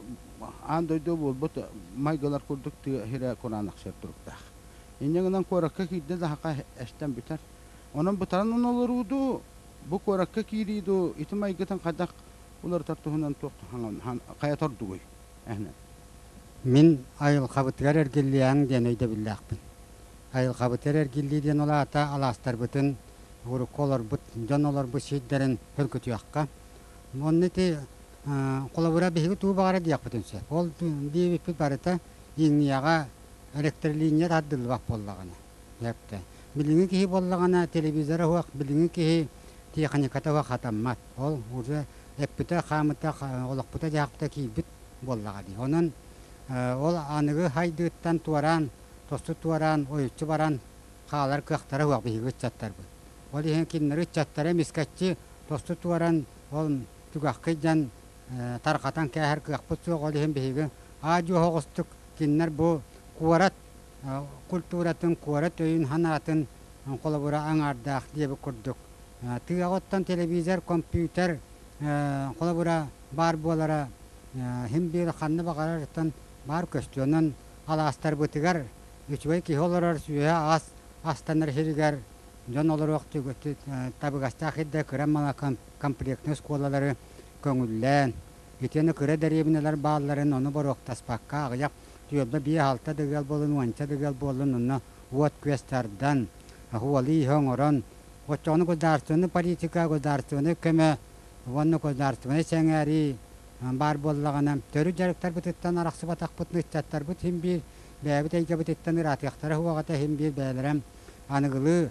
аан дойду буолбут майгылар курдук тыа сирэ кураанахсыйар туруктаах. Инньэ гынан куоракка киирдэ да саха эстэн бүтэр. Онон бытаран олоруу дуу, бу куоракка киирии дуу, ити майгытын хайдах уларытар туһунан туох хайа тордугуй? Эһинэ. Мин айылҕабытыгар эргиллиэҕиҥ диэн өйдөбүллээхпин. Айылҕабытыгар эргиллии диэн ол аата алаастарбытын урукку олорбут дьон олорбут сирдэрин хөргүтүөххэ. Онно ити холобура биһиги тугу баҕара диэхпитин сөп. Ол диэбиппит барыта иҥниэҕэ электролиния тардыллыбат буоллаҕына. Сөптө. Билиҥҥи киһи буоллаҕына телевизора суох, билиҥҥи киһи тиэхиньикэтэ суох хатаммат. Ол уже эппитэ, хаамыта, олохпута-дьаһахпыта киирбит буоллаҕа дии. Онон ол аныгы хайдыыттан туораан, тосту туораан, ойуччу баран хаалар кыахтара суох биһиги ыччаттарбыт. Ол иһин кинилэри ыччаттара эмискэччи тосту туоран, ол түгэххэ илдьэн тарҕатан кээһэр кыахпыт суох. Ол иһин биһиги аа-дьуо оҕустук кинилэр бу куорат культуратын, куорат өйүн-санаатын холобура аҥаардаах диэбит курдук. Тыаҕа оттон телевизор, компьютер холобура баар буолара син биир ханна баҕарарыттан баар көстүү. Онон алаастарбытыгар үчүгэй киһи олорор сүөһэ ас астанар сиригэр дьон олоруох табыгастаах ирдэ кыра мала комплектнай оскуолалары көҥүллээн, итиэннэ кыра дэриэбинэлэр баалларын ону боруоктаспакка аҕыйах түөлбэ биэс-алта да ыал буоллун, уонча да ыал буоллун, онно уот-күөс тардан, уолу-ииһи оҥорон, оччоҕуна государственнай политика, государственнай көмө уонна государственнай сэҥээрии баар буоллаҕына, төрүт дьарыктарбытыттан арахсыбатахпытын ыччаттарбыт син биир бэйэбит эйгэбититтэн ыраатыахтара суоҕа син биир бэйэлэрэ аныгылыы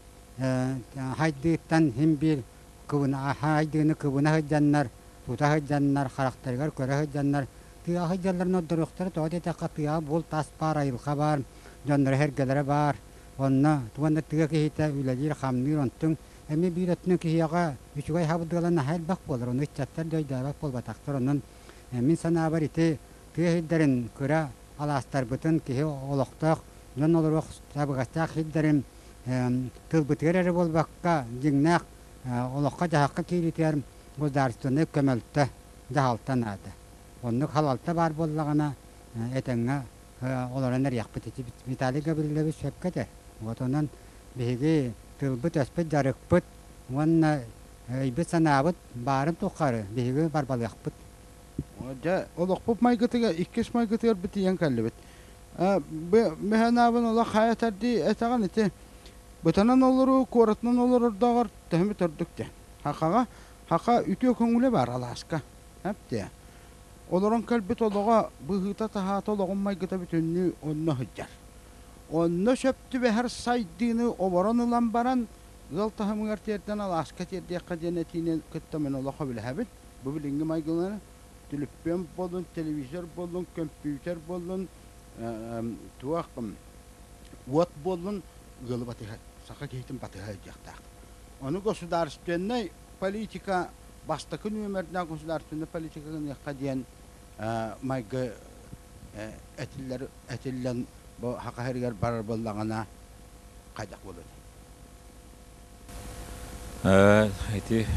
хайдыыттан син биир кыбына хайдыыны кыбына сылдьаннар тута сылдьаннар, харахтарыгар көрө сылдьаннар тыаҕа сылдьалларын ордоруохтара. Тоҕо диэтэххэ, тыаҕа булт-ас баар, айылҕа баар, дьонноро-сэргэлэрэ баар. Онно уонна тыа киһитэ үлэлиир-хамныыр, онтуҥ эмиэ биир өттүнэн киһиэхэ үчүгэй хабдыала наһаа элбэх буолар. Ону ыччаттар да өйдөөбөт буолбатахтар. Онон мин санаабар ити тыа сирдэрин кыра алаастарбытын киһи олохтоох дьон олоруох табыгастаах сирдэрин тылбытыгар эрэ буолбакка, дьиҥнээх олоххо-дьаһахха киириитигэр государственнай көмөлтө, дьаһалта наада. Оннук халалта баар буоллаҕына, этэҥҥэ олорон эриэхпит. Ити Виталий Гаврильевич сөпкө этэр. Вот онон биһиги тылбыт-өспүт, дьарыкпыт уонна өйбүт-санаабыт баарын тухары биһиги барбалыахпыт. Дьэ, олохпут майгытыгар, иккис майгытыгар битийэн кэллибит. Мөһөнаабын олох хайа этэрдии этэҕин ити бытанан олоруу, куоратынан олорордооҕор төһөмүт ордук диэн. Хахаҕа, хаха үтүө көҥүлэ баар алааска. Эптиэ. Олорон кэлбит олоҕо быһыыта-таһаата олоҕун майгыта бүтүннүү онно сылдьар. Онно сөп түбэһэр сайдыыны оборон ылан баран, ыал таһымыгар тиэрдэн алааска тиэрдиэххэ диэн этиини кытта мин олох сөбүлэһэбин. Бу билиҥҥи майгылары түлүппүөн буоллун, телевизор буоллун, көмпүүтэр буоллун, туох уот буоллун ыалы батыһа, саха киһитин батыһа сылдьыахтаах. Ону государственнай политика бастакы нүөмэрдээх государственнай политика гыныахха диэн майгы этиллэр этиллэн бу саха сиригэр барар буоллаҕына хайдах буолуой? Ити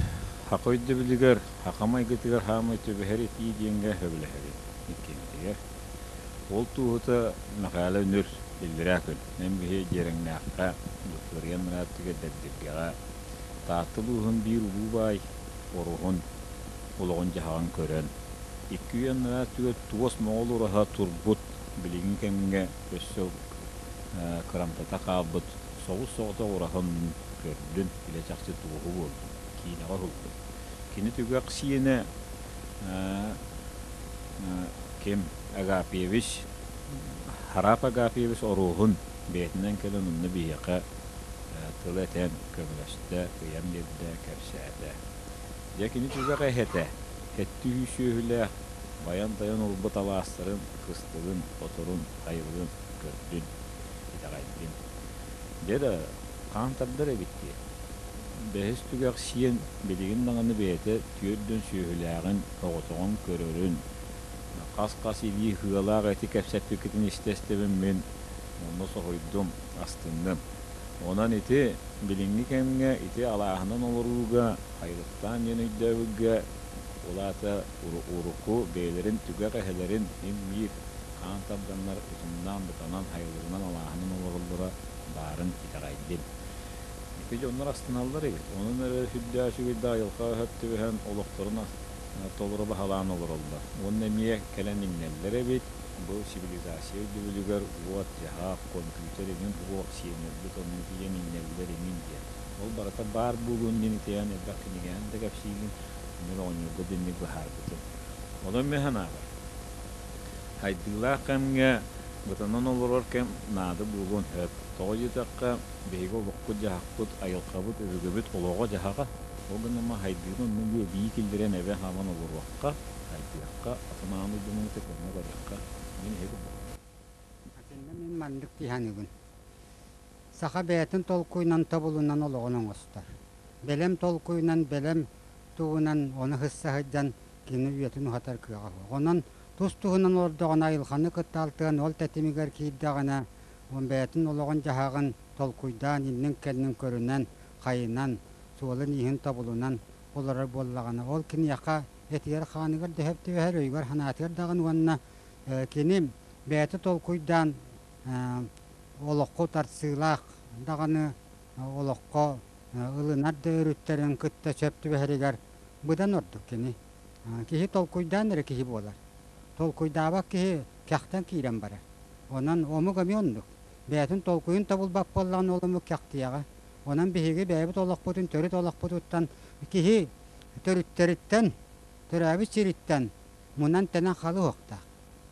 саха өйдөбүлүгэр, саха майгытыгар хаамай түбэһэр этии диэҥҥэ сөбүлэһэбин иккиэммитигэр. Ол туоһута Мэхээлэ Үнүр иллэрээ күн эн биһи Дьиэрэҥнээххэ Дьуккуруйан Мырааттыга Дэбдиргэҕэ Таатта улууһун биир улуу баай Оруһун олоҕун-дьаһаҕын көрөн, икки үйэ анараа өттүгэр туос моҕол ураһа турбут билиҥҥи кэмҥэ өссө кырамтата хаалбыт соҕус-соҕотох ураһын көрдүн, илэ-чахчы туоһу буоллун, киинэҕэ уһуллун. Кини түгэх сиэнэ ким Агапьевич, Харап Агафьевич Оруоһун бэйэтинэн кэлэн онно биһиэхэ тыл этэн көмөлөстө, ыйан биэрдэ, кэпсээтэ. Дьэ кини түгэх эһэтэ, сэттэ сүөһүлээх, байан-тайан ылбыт алаастарын, кыстыгын, оторун, хайылыгын көрдүн, итэҕэйдин. Дьэ да, хаан тардар эбит дии. Бэһис түгэх сиэн билигин даҕаны бэйэтэ түөрдүн сүөһүлээҕин, оҕотоҕун көрөрүн, хас-хас илии ыалаах эти кэпсэппиккитин истэ-истэбин мин онно соһуйдум, астынным. Онон ити билиҥҥи кэмҥэ ити алааһынан олорууга, хайылыктаан диэн өйдөөбүлгэ, ол аата урукку бэйэлэрин түгэх эһэлэрин им-биир хаан тарданнар утумнаан-бытанан хайылыгынан алааһынан олороллоро баарын итэҕэйдим. Ити дьоннор астыналлар эбит. Онон эрэ сүрдээх үчүгэйдик айылҕа өһөт түбэһэн олохторун толору баһылаан олороллор. Уонна эмиэ кэлэн иҥнэллэр эбит. Бу цивилизация өйдөбүлүгэр уот, дьаһаах, компьютер эҥин суох, сиэннэрбит онно тиийэн иҥнэллэр эҥин диэн. Ол барыта баар буолуон диэн итийэн элбэх кинигэҕин да кэпсиигин, үнүр оҕонньорго дэнник быһаарбытым. Онон мин санаабар, хайдыылаах кэмҥэ бытанан олорор кэм наада буолуон сөп. Тоҕо диэтэххэ, биһиги олохпут-дьаһахпыт, айылҕабыт, өбүгэбит олоҕо-дьаһаҕа. Ол гынан хайдыыны онно эбии киллэрэн эбэн-хабан олоруохха, хайдыахха, атын аан дойдуну кытта барыахха. Мин эһиги Итиннэ мин маннык дии саныыбын. Саха бэйэтин толкуйунан тобулунан олоҕун оҥостор. Бэлэм толкуйунан, бэлэм тугунан ону сысса сылдьан кини үйэтин уһатар кыаҕа суох. Онон тус-туһунан олордоҕуна айылҕаны кытта алтыһан ол тэтимигэр киирдэҕинэ, он бэйэтин олоҕун-дьаһаҕын толкуйдаан иннин-кэннин көрүнэн, хайынан, суолун-ииһин тобулунан олорор буоллаҕына, ол киниэхэ этигэр-хааныгар да сөп түбэһэр, өйүгэр-санаатыгар даҕаны уонна кини бэйэтэ толкуйдаан олоххо утарсыылаах даҕаны олоххо ылынар да өрүттэрин кытта сөп түбэһэригэр быдан ордук кини. Киһи толкуйдаан эрэ киһи буолар. Толкуйдаабат киһи кэхтэн киирэн барар. Онон омук эмиэ оннук. Бэйэтин толкуйун тобулбат буоллаҕына ол омук кэхтиэҕэ. Онон биһиги бэйэбит олохпутун төрүт олохпутуттан киһи төрүттэриттэн, төрөөбүт сириттэн мунан-тэнэн халыһыахтаах.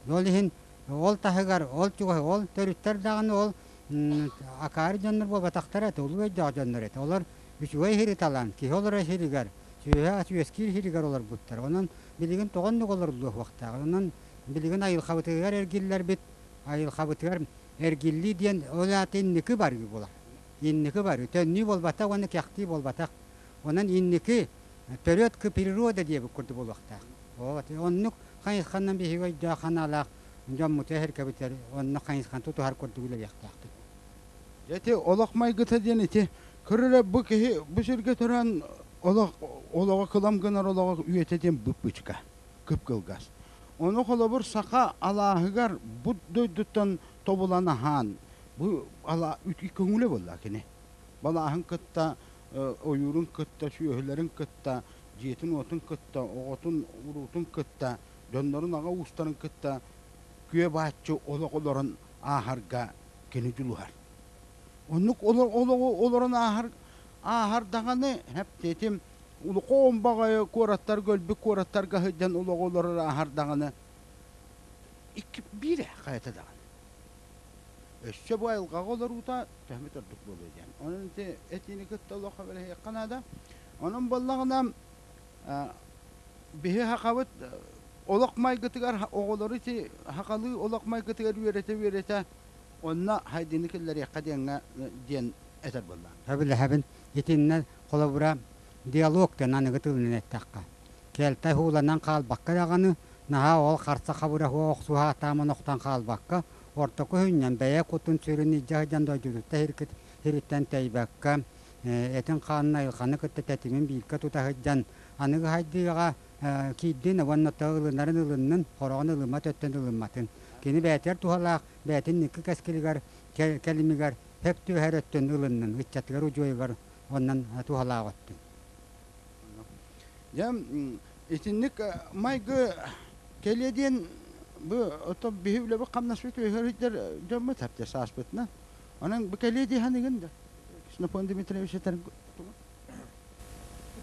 Ол иһин ол таһыгар, ол чугаһы, ол төрүттэр даҕаны ол акаары дьоннор буолбатахтар этэ, улуу өйдөөх дьоннор этэ. Олор үчүгэй сири талан, киһи олорор сиригэр Сүөһү ас үөскиир сиригэр олорбуттар. Онон билигин тоҕо оннук олоруллуохтаах. Онон билигин айылҕабытыгар эргиллэрбит, айылҕабытыгар эргиллии диэн ол аата инники барыы буолар. Инники барыы. Төннүү буолбатах уонна кэхтии буолбатах. Онон инники төрүөт природа диэбит курдук буолуохтаах. Вот. Оннук хайысханан биһиги өйдөөх санаалаах дьоммуту эһэркэбитэр онно хайысхан тутуһар курдук үлэлиэхтээхпит. Дьэ ити олох майгыта диэн ити көрөрө бу киһи бу сиргэ төрөөн олох олоҕо кылам гынар олоҕо үйэтэ диэн быппычка кып-кылгас. Ону холобур саха алааһыгар бу дойдуттан тобулан аһаан бу ала көҥүлэ буолла кини. Балааһын кытта ойуурун кытта сүөһүлэрин кытта дьиэтин-уотун кытта оҕотун уруутун кытта дьоннорун аҕа уустарын кытта күө бааччы олох олорон ааһарга кини дьулуһар. Оннук олоҕу олорон ааһар ааһар даҕаны эптиэтим улахан баҕайы куораттарга өлбүт куораттарга сылдьан олоҕу олорор ааһар даҕаны икки биирэ хайата даҕаны. Өссө бу айылҕаҕа олоруута төһөмүт ордук буолуо диэн. Онон ити этиини кытта олох эбэлэһиэххэ наада. Онон буоллаҕына биһи сахабыт олох майгытыгар оҕолору ити сахалыы олох майгытыгар үөрэтэ-үөрэтэ онно хайдыыны киллэриэххэ диэҥҥэ диэн этэр буолла. Сөбүлэһэбин. Итиннэ холобура диалог диэн аныгы тылынан эттэххэ. Кэлтэй ууланан хаалбакка даҕаны, наһаа ол харса хабыра охсуһаатааман охтон хаалбакка, ортоку үһүнньэн бэйэ кутун-сүрүн илдьэ сылдьан дойдутуттан сиргит сириттэн тэйбэккэ, этин-хаанын айылҕаны кытта тэтимин бииргэ тута сылдьан, аныгы хайдыыга киирдин уонна то ылынарын ылыннын, хороҕун ылыммат өттүн ылымматын. Кини бэйэтигэр туһалаах, бэйэтин икки кэскилигэр, кэлимигэр сөп түбэһэр өттүн ылыннын, ыччатыгар удьуойугар онон туһалаах өттүн. Дьэ, итинник майгы кэлиэ диэн бу ото биһи үлэбит хамнаспыт үөһэрдэр дьоммут хапте сааспытынан. Онон бу кэлиэ дии ханыгын да. Ксенофонт Дмитриевич этэр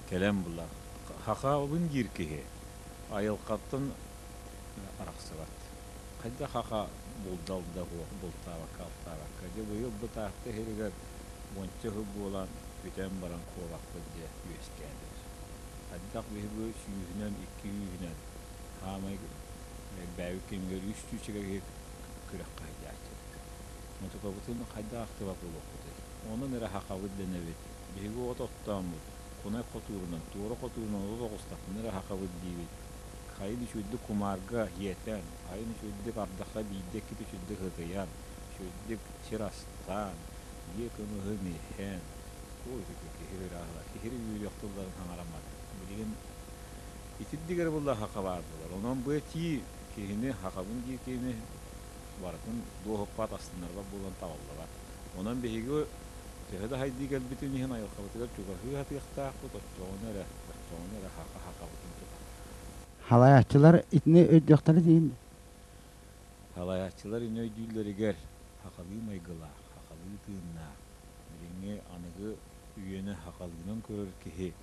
Кэлэн була хахаабын диир киһи айылҕаттан арахсыбат. Хайдах хаха булдал да суох бултаабакка алтаабакка дьэ быйыл бу Таатта иһигэр уонча сыл буолан бүтэн баран куобахпыт дьэ үөскээн эрэр. Хайдах биһи бу сүүһүнэн, икки сүүһүнэн хаамай элбээбит кэмигэр үс сүүсчэкэ киһи күрэххэ сылдьааччыбыт. Мутукабытын хайдах ахтыбат буолуохпутуй? Онон эрэ хахабыт дэнэбит. Биһиги от оттооммут, кунай хотуурунан, туора хотуурунан от оҕустахпына эрэ хахабыт диибит. Хайын үчүгэйдик кумаарга иэтэн, хайын үчүгэйдик ардахха биирдэ-иккитэ үчүгэйдик ытыйан, үчүгэйдик сир астаан, дьиэ кымыһын иһэн, ой, киһи ырааһыла, киһи үөрүөх тылларын саҥараммат. Билигин итирдик эрэ буолла хаха баар буолар. Онон бу этии киһини хахабын диир киһини барытын дуоһуппат, астынарбат буолан табыллыбат. Онон биһиги төһө да хайдыы кэлбитин иһин айылҕабытыгар чугаһыы сатыахтаахпыт, оччоҕуна эрэ, оччоҕуна эрэ хаха хахабытын тутар. Халайааччылар итини өйдүөхтэрэ диин. Халайааччылар ини өйдүүллэригэр хахалыы майгылаах, хахалыы тыыннаах, билиҥҥи аныгы үйэни хахалыынан көрөр киһи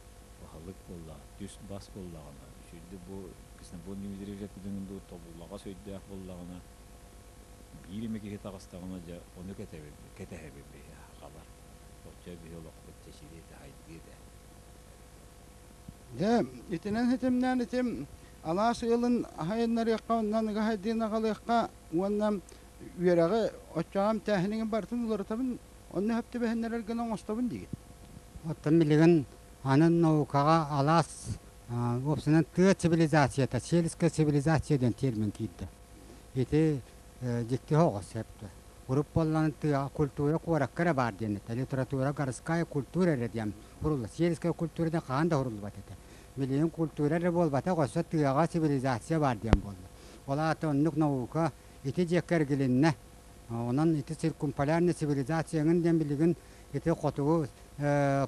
баһылык буоллаҕа, түс-бас буоллаҕына, үчүгэйдик бу Ксенофонт Дмитриевич эппитин курдук тобуллаҕас өйдөөх буоллаҕына, биир эмэ киһи таҕыстаҕына дьэ ону кэтэбит, кэтэһэбит биһи хахалар. Оччо биһи олохпут чэчириэ этэ, хайдыа этэ. Дьэ, итинэн ситимнээн итим алаас ыалын аһайыннарыахха, онно аныгы хайдыын аҕалыахха уонна үөрэҕи оччоҕо эмтээһинигин барытын уларытабын, онно сөп түбэһиннэрэр гына оҥостобун диигин. Оттон билигин аны наукаҕа алаас уопсайынан тыа цивилизацията, сельская цивилизация диэн термин киирдэ. Ити дьикти оҕо сөп Урут буоллаҕына тыаҕа культура куоракка эрэ баар диэн этэ. Литература городская культура эрэ диэн сурулла. Сельская культура диэн хаһан да суруллубат этэ. Билигин культура эрэ буолбатах, өссө тыаҕа цивилизация баар диэн буолла. Ол аата оннук наука ити дьиэккэ эргилиннэ. Онон ити циркумполярная цивилизация эҥин диэн билигин ити хотугу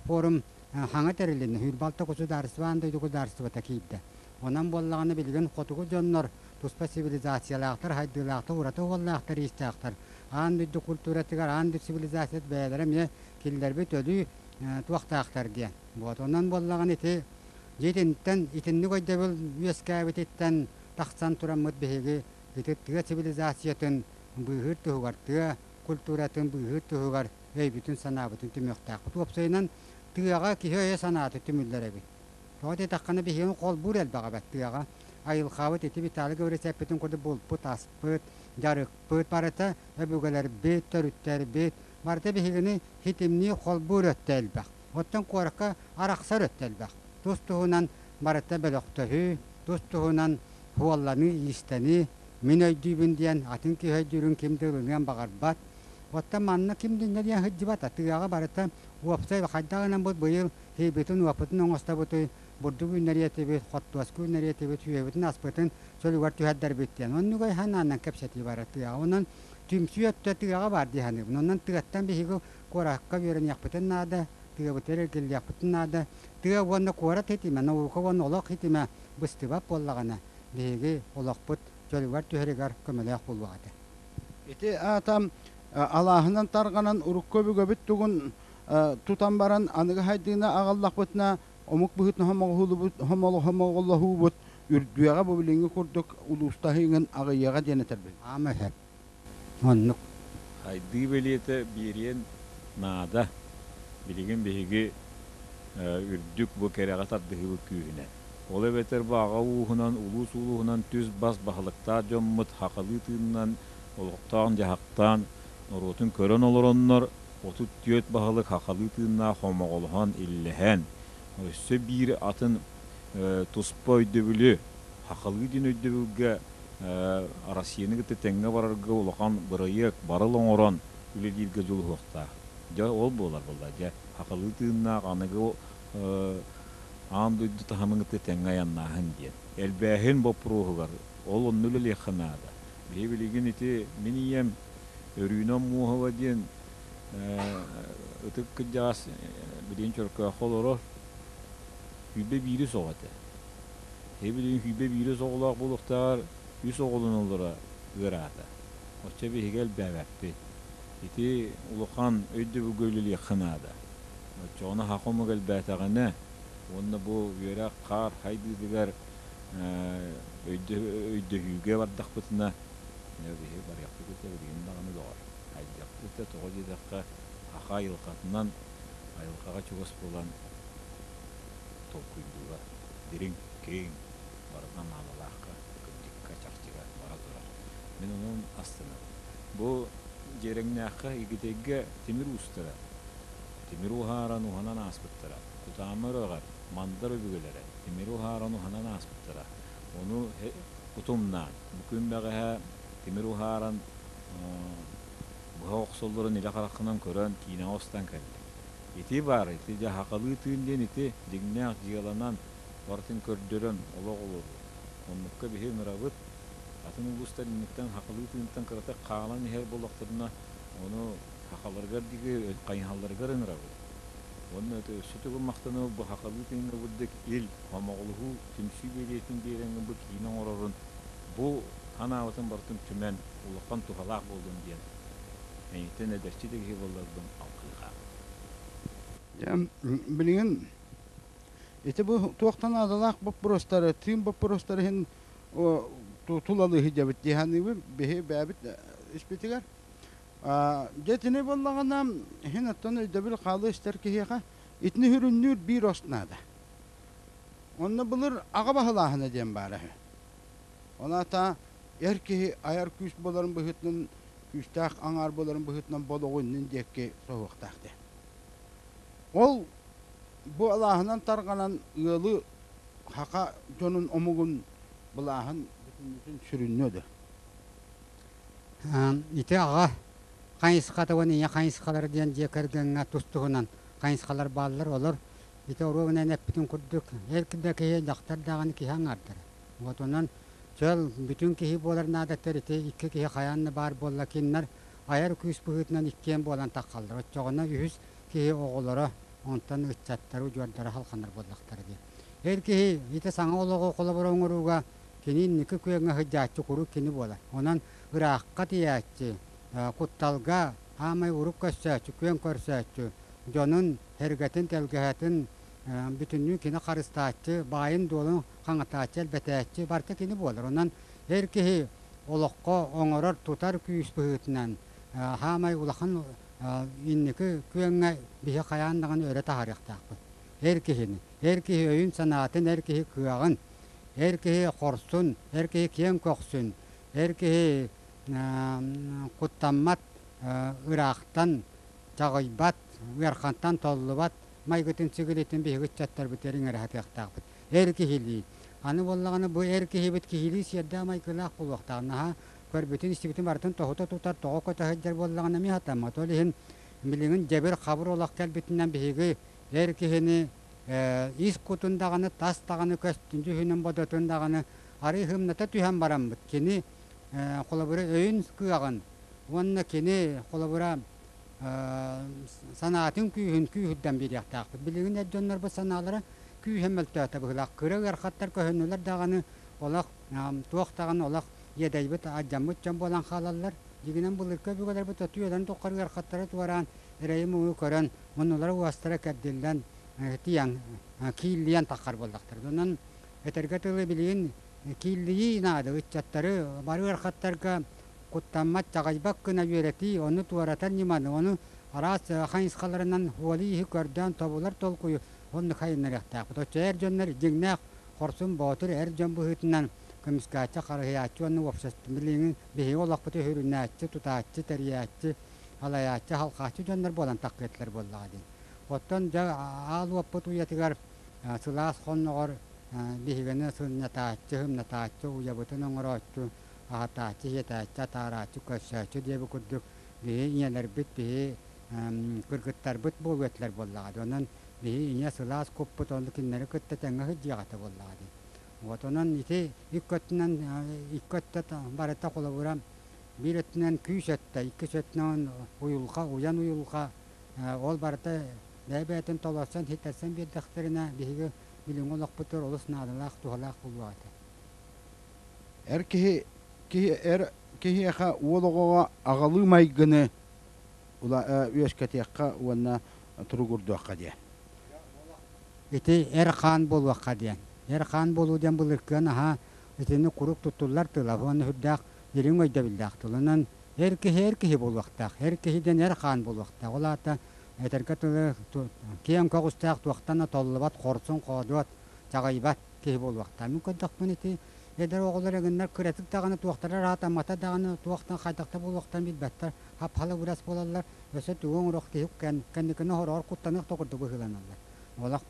форум хаҥа тэрилиннэ. Сүүрбэ государство аан дойду государствота киирдэ. Онон буоллаҕына билигин хотугу дьоннор туспа цивилизациялаахтар, хайдыылаахтар, ураты уоллаахтар, иистээхтэр. Аан дойду культуратыгар, аан дойду цивилизацият бэйэлэрэ эмиэ киллэрбит өлүү туохтаахтар диэн. Вот онон буоллаҕына ити дьиэтинтэн итинник өйдөбүл үөскээбититтэн тахсан тураммыт биһиги ити тыа цивилизациятын быыһыыр туһугар, тыа культуратын быыһыыр туһугар өйбүтүн-санаабытын түмүөхтээхпит. Уопсайынан тыаҕа киһи өйө-санаата түмүллэр эбит. Тоҕо диэтэххинэ биһигини холбуур элбэҕэ эбэт тыаҕа. Айылҕабыт ити Виталий Гаврильевич эппитин курдук булпут, аспыт, дьарыкпыт барыта өбүгэлэрбит, төрүттэрбит барыта биһигини ситимнии холбуур өттө элбэх. Оттон куоракка арахсар өттө элбэх. Тус-туһунан барыта бөлөхтөһүү, тус-туһунан суолланыы, иистэнии, мин өйдүүбүн диэн атын киһи өйдүүрүн ким да ылыныан баҕарбат. Оттон манна ким да инньэ диэн сылдьыбат, тыаҕа барыта уопсай хайдах гынан бу быйыл сиэбитин-уоппутун оҥостобутуй, бурдук үүннэриэ этибит, хортуоска үүннэриэ этибит, сүөһүбүтүн-аспытын чөлүгэр түһэрдэрбит диэн. Оннук өй-санаанан кэпсэтии барар тыаҕа. Онон түмсүү өттө тыаҕа баар дии саныыбын. Онон тыаттан биһиги куоракка үөрэниэхпитин наада, тыабытыгар эргиллиэхпитин наада. Тыа уонна куорат ситимэ, наука уонна олох ситимэ быстыбат буоллаҕына, биһиги олохпут чөлүгэр түһэригэр көмөлөөх буолуох этэ. Ити аата алааһынан тарҕанан урукку өбүгэбит тугун тутан баран аныгы хайдыыны аҕаллахпытына омук быһыытынан хомоҕолоһуубут үрдүөҕэ бу билиҥҥи курдук улуустаһыыгын аҕыйыаҕа диэн этэрбин. Аама сөп. Оннук. Хайдыы бэлиэтэ биэриэн наада. Билигин биһиги үрдүк бу кэрэҕэ тардыһыыбыт күүһүнэн. Ол эбэтэр бу аҕа ууһунан, улуус улууһунан түс-бас баһылыктаах дьоммут хахалыы тыынынан олохтоон-дьаһахтаан, норуотун көрөн олороннор, 34 баһылык хахалыы тыыннаах хомоҕолоһон, иллэһэн, өссө биир атын туспа өйдөбүлү, хахалыы диэн өйдөбүлгэ Россияны кытта тэҥҥэ барарга улахан бырайыак, барыл оҥорон үлэлииргэ дьулуһуохтаах. Дьэ, ол буолар буолла. Дьэ, хахалыы тыыннаах аныгы аан дойду таһымын кытта тэҥҥэ айаннааһын диэн. Элбээһин боппуруоһугар ол онно үлэлиэххэ наада. Биһи билигин ити мин ийэм Өрүүнэ Омуоһова диэн ытык кырдьаҕас билигин Чөркөөххө олорор. 21 оҕо этэ. Киһи билигин 21 оҕолоох буолуохтааҕар үс оҕолоноллоро ыараата. Оччо биһиги элбээбэппит. Ити улахан өйдөбүлгэ үлэлиэххэ наада. Оччоҕуна саха омук элбээтэҕинэ уонна бу үөрэх хаар хайдыытыгар өйдөһүүгэ бардахпытына биһи барыахпыт этэ билигин даҕаны доҕор. Хайдыахпыт этэ тоҕо диэтэххэ саха айылҕатынан айылҕаҕа чугас буолан толкуйдуура дириҥ, киэҥ, барыта наадалаахха, кырдьыкка, чахчыга бара турар. Мин онон астынабын. Бу Дьиэрэҥнээххэ Игидэйгэ тимир уустара тимир уһааран уһанан ааспыттара. Кутаама үрэҕэр Мандар өбүгэлэрэ тимири уһааран уһанан ааспыттара. Ону утумнаан, бу күн бэҕэһээ тимир уһааран быһа охсоллорун илэ хараххынан көрөн киинэҕэ устан кэллим. Ити баар, ити дьэ сахалыы тыын диэн ити дьиҥнээх дьыаланан барытын көрдөрөн олох олоруу. Оннукка биһи ыҥырабыт. Атын улуустар инниттэн сахалыы тыынтан кыратык хаалан иһэр буоллахтарына, ону сахаларыгар диги хайыһалларыгар ыҥырабыт. Уонна өссө төгүл махтанабыт бу сахалыы тыыҥҥа бурдук ил, хомоҕолоһуу, түмсүү бэлиэтин биэрэҥҥэ бу киинэ оҥорорун бу санаабытын барытын түмэн улахан туһалаах буоллун диэн эйиттэн эдэрчи да киһи буолларбын алгыыха. Дьэ, билигин ити бу туохтан наадалаах боппуруостары, тыын боппуруостары иһин тулалыы сылдьабыт дии саныыбын. Биһи бэйэбит испитигэр. Дьэ итини буоллаҕына иһин оттон өйдөбүл хаалыы истэр киһиэхэ итини сүрүннүүр биир ос наада. Онно былыр аҕа баһылааһына диэн баара үһү. Ол аата эр киһи айар күүс буоларын быһыытынан күүстээх аҥаар буоларын быһыытынан болоҕу иннин диэки соһуохтаах диэн. Ол бу алааһынан тарҕанан ыалы саха дьонун омугун былааһын бүтүннүүтүн сүрүннүө дуо? Ити аҕа хайысхата уонна ийэ хайысхалара диэн дьиэ кэргэҥҥэ тус-туһунан хайысхалар бааллар. Олор ити оруобунан эппитин курдук эр да киһи, дьахтар даҕаны киһи аҥаардара. Вот онон чөл бүтүн киһи буолар наадатыгар ити икки киһи хайаан да баар буолла кинилэр айар күүс быһыытынан иккиэн буолан таххаллар. Оччоҕуна үһүс киһи оҕолоро, онтон ыччаттара, удьуордара халханар буоллахтара дии. Эр киһи ити саҥа олоҕу холобура оҥорууга кини инники күөҥҥэ сылдьааччы куруук кини буолар. Онон ыраахха тиийээччи, кутталга аамай урук көрсөөччү, күөн көрсөөччү, дьонун, сэргэтин, тэлгэһэтин бүтүннүү кини харыстааччы, баайын-дуолун хаҥатааччы, элбэтээччи барыта кини буолар. Онон эр киһи олоххо оҥорор, тутар күүс быһыытынан хаамай улахан инники күөҥҥэ биһи хайаан даҕаны өрө таһаарыахтаахпыт. Эр киһини. Эр киһи өйүн-санаатын, эр киһи кыаҕын, эр киһи хорсун, эр киһи киэҥ көхсүн, эр киһи куттаммат, ыраахтан чаҕыйбат, ыархантан толлубат майгытын сигилитин биһиги ыччаттарбыт иҥэрэ сатыахтаахпыт. Эр киһилии. Аны буоллаҕына бу эр киһибит киһилии сиэрдээх майгылаах буолуохтаах. Наһаа көрбүтүн, истибитин барытын тоһута тутар, тоҕо көтө сылдьар буоллаҕына эмиэ сатаммат. Ол иһин билигин дьэбир-хабыр олох кэлбитинэн биһиги эр киһини ис кутун даҕаны, тас даҕаны көстүн дьүһүнүн-бодотун даҕаны арыый һымната түһэн бараммыт кини холобура өйүн кыаҕын уонна кини холобура санаатын күүһүн күүһүрдэн биэриэхтээхпит. Билигин эр дьоннорбут санаалара күүһэ мөлтөөтө быһыылаах. Кыра ыарахаттар көһүннүлэр даҕаны олох туох даҕаны олох иэдэйбит, алдьаммыт дьон буолан хаалаллар. Дьиҥинэн былыргы өбүгэлэрбит оту-үөлэн тухары ыарахаттары туораан, эрэйи-муҥу көрөн, муннулара-уостара кэрдиллэн, тиийэн, кииллийэн таххар буоллахтара. Онон этэргэ дылы билигин кииллийии наада ыччаттары бары ыарахаттарга куттаммат, чаҕыйбат гына үөрэтии, ону туоратар ньыманы, ону араас хайысхаларынан уолу-ииһи көрдөөн тобулар толкуйу оннук хайыннарыахтаахпыт. Оччо эр дьоннор дьиҥнээх хорсун боотур эр дьон быһыытынан көмүскээччи, харыһыйааччы уонна уопсастыб билиҥҥи биһиги олохпутун сүрүннээччи, тутааччы, тэрийээччи, салайааччы, халҕааччы дьоннор буолан таххыатылар буоллаҕа дии. Оттон дьэ аал уоппут уйатыгар сылаас хонноҕор биһигини сынньатааччы, ымнатааччы, уйабытын оҥорооччу, аһатааччы, сиэтээччи, атаарааччы, көрсөөччү диэбит курдук биһи ийэлэрбит, биһи кыргыттарбыт буолуо этилэр буоллаҕа дии. Онон биһи ийэ сылаас куппут ону кинилэри кытта тэҥҥэ сылдьыах этэ буоллаҕа дии. Вот онон ити икки өттүнэн икки өттө барыта холобура биир өттүнэн күүс өттө, иккис өттүнэн уйулҕа, уйан уйулҕа ол барыта бэйэ-бэйэтин толорсон, ситэрсэн биэрдэхтэринэ биһиги билиҥҥи олохпутугар олус наадалаах, туһалаах буолуох этэ. Эр киһи киһи эр киһиэхэ уол оҕоҕо аҕалыы майгыны үөскэтиэххэ уонна туругурдуохха диэн. Ити эр хаан буолуохха диэн. Эр хаан буолуу диэн былыргы наһаа итини куруук туттуллар тыла уонна сүрдээх дириҥ өйдөбүллээх тыл. Онон эр киһи эр киһи буолуохтаах. Эр киһи диэн эр хаан буолуохтаах. Ол аата этэргэ тылы киэҥ көҕүстээх туохтан да толлубат, хорсун, хоодуот, чаҕыйбат киһи буолуохтаах. Мин көрдөхпүнэ ити эдэр оҕолор эҥиннэр кыратык даҕаны туохтара ыраатаммата даҕаны туохтан хайдах да буолуохтарын билбэттэр, хап-халыбырас буолаллар, өссө тугу оҥоруох киһи кэнникини хороҕор куттаныах да курдук быһыыланаллар. Олох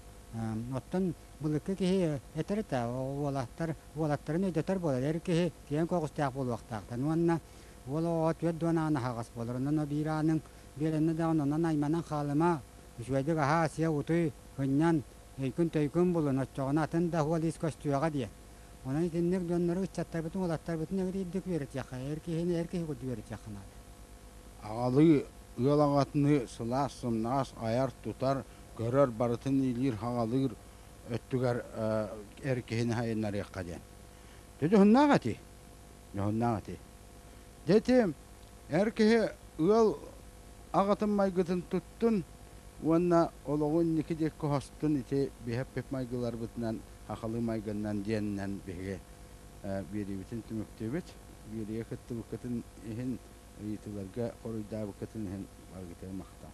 оттон былыргы киһи этэр этэ уолаттар уолаттарын өйдөтөр буолар эр киһи киэҥ көҕүстээх буолуохтаахтан уонна уол оҕоҕо 40 аан аһаҕас буолар онон биир ааныҥ биэрэннэ даҕаны онон айманан хаалыма үчүгэйдик аһаа сиэ утуй ынньан өйгүн-төйгүн булун оччоҕуна атын да уол ис көстүөҕэ диэн онон итинник дьоннору ыччаттарбытын уолаттарбытын эбит үөрэтиэххэ эр киһини эр киһи курдук үөрэтиэххэ наада. Аҕалыы ыал аҕатыныы сылаас сымнаҕас айар-тутар, көрөр барытын иилиир-хаҕалыыр өттүгэр эр киһини сайыннарыахха диэн. Дьэ дьоһуннаах этии. Дьоһуннаах этии. Дьэ ити эр киһи ыал аҕатын майгытын туттун уонна олоҕу инники диэки хостун ити биһэппит майгыларбытынан хахалыы майгыннан диэнинэн биһиги биэриибитин түмүктүүбүт. Биэриигэ кыттыбыккытын иһин ыйытыыларга хоруйдаабыккытын иһин барыгытыгар махтал.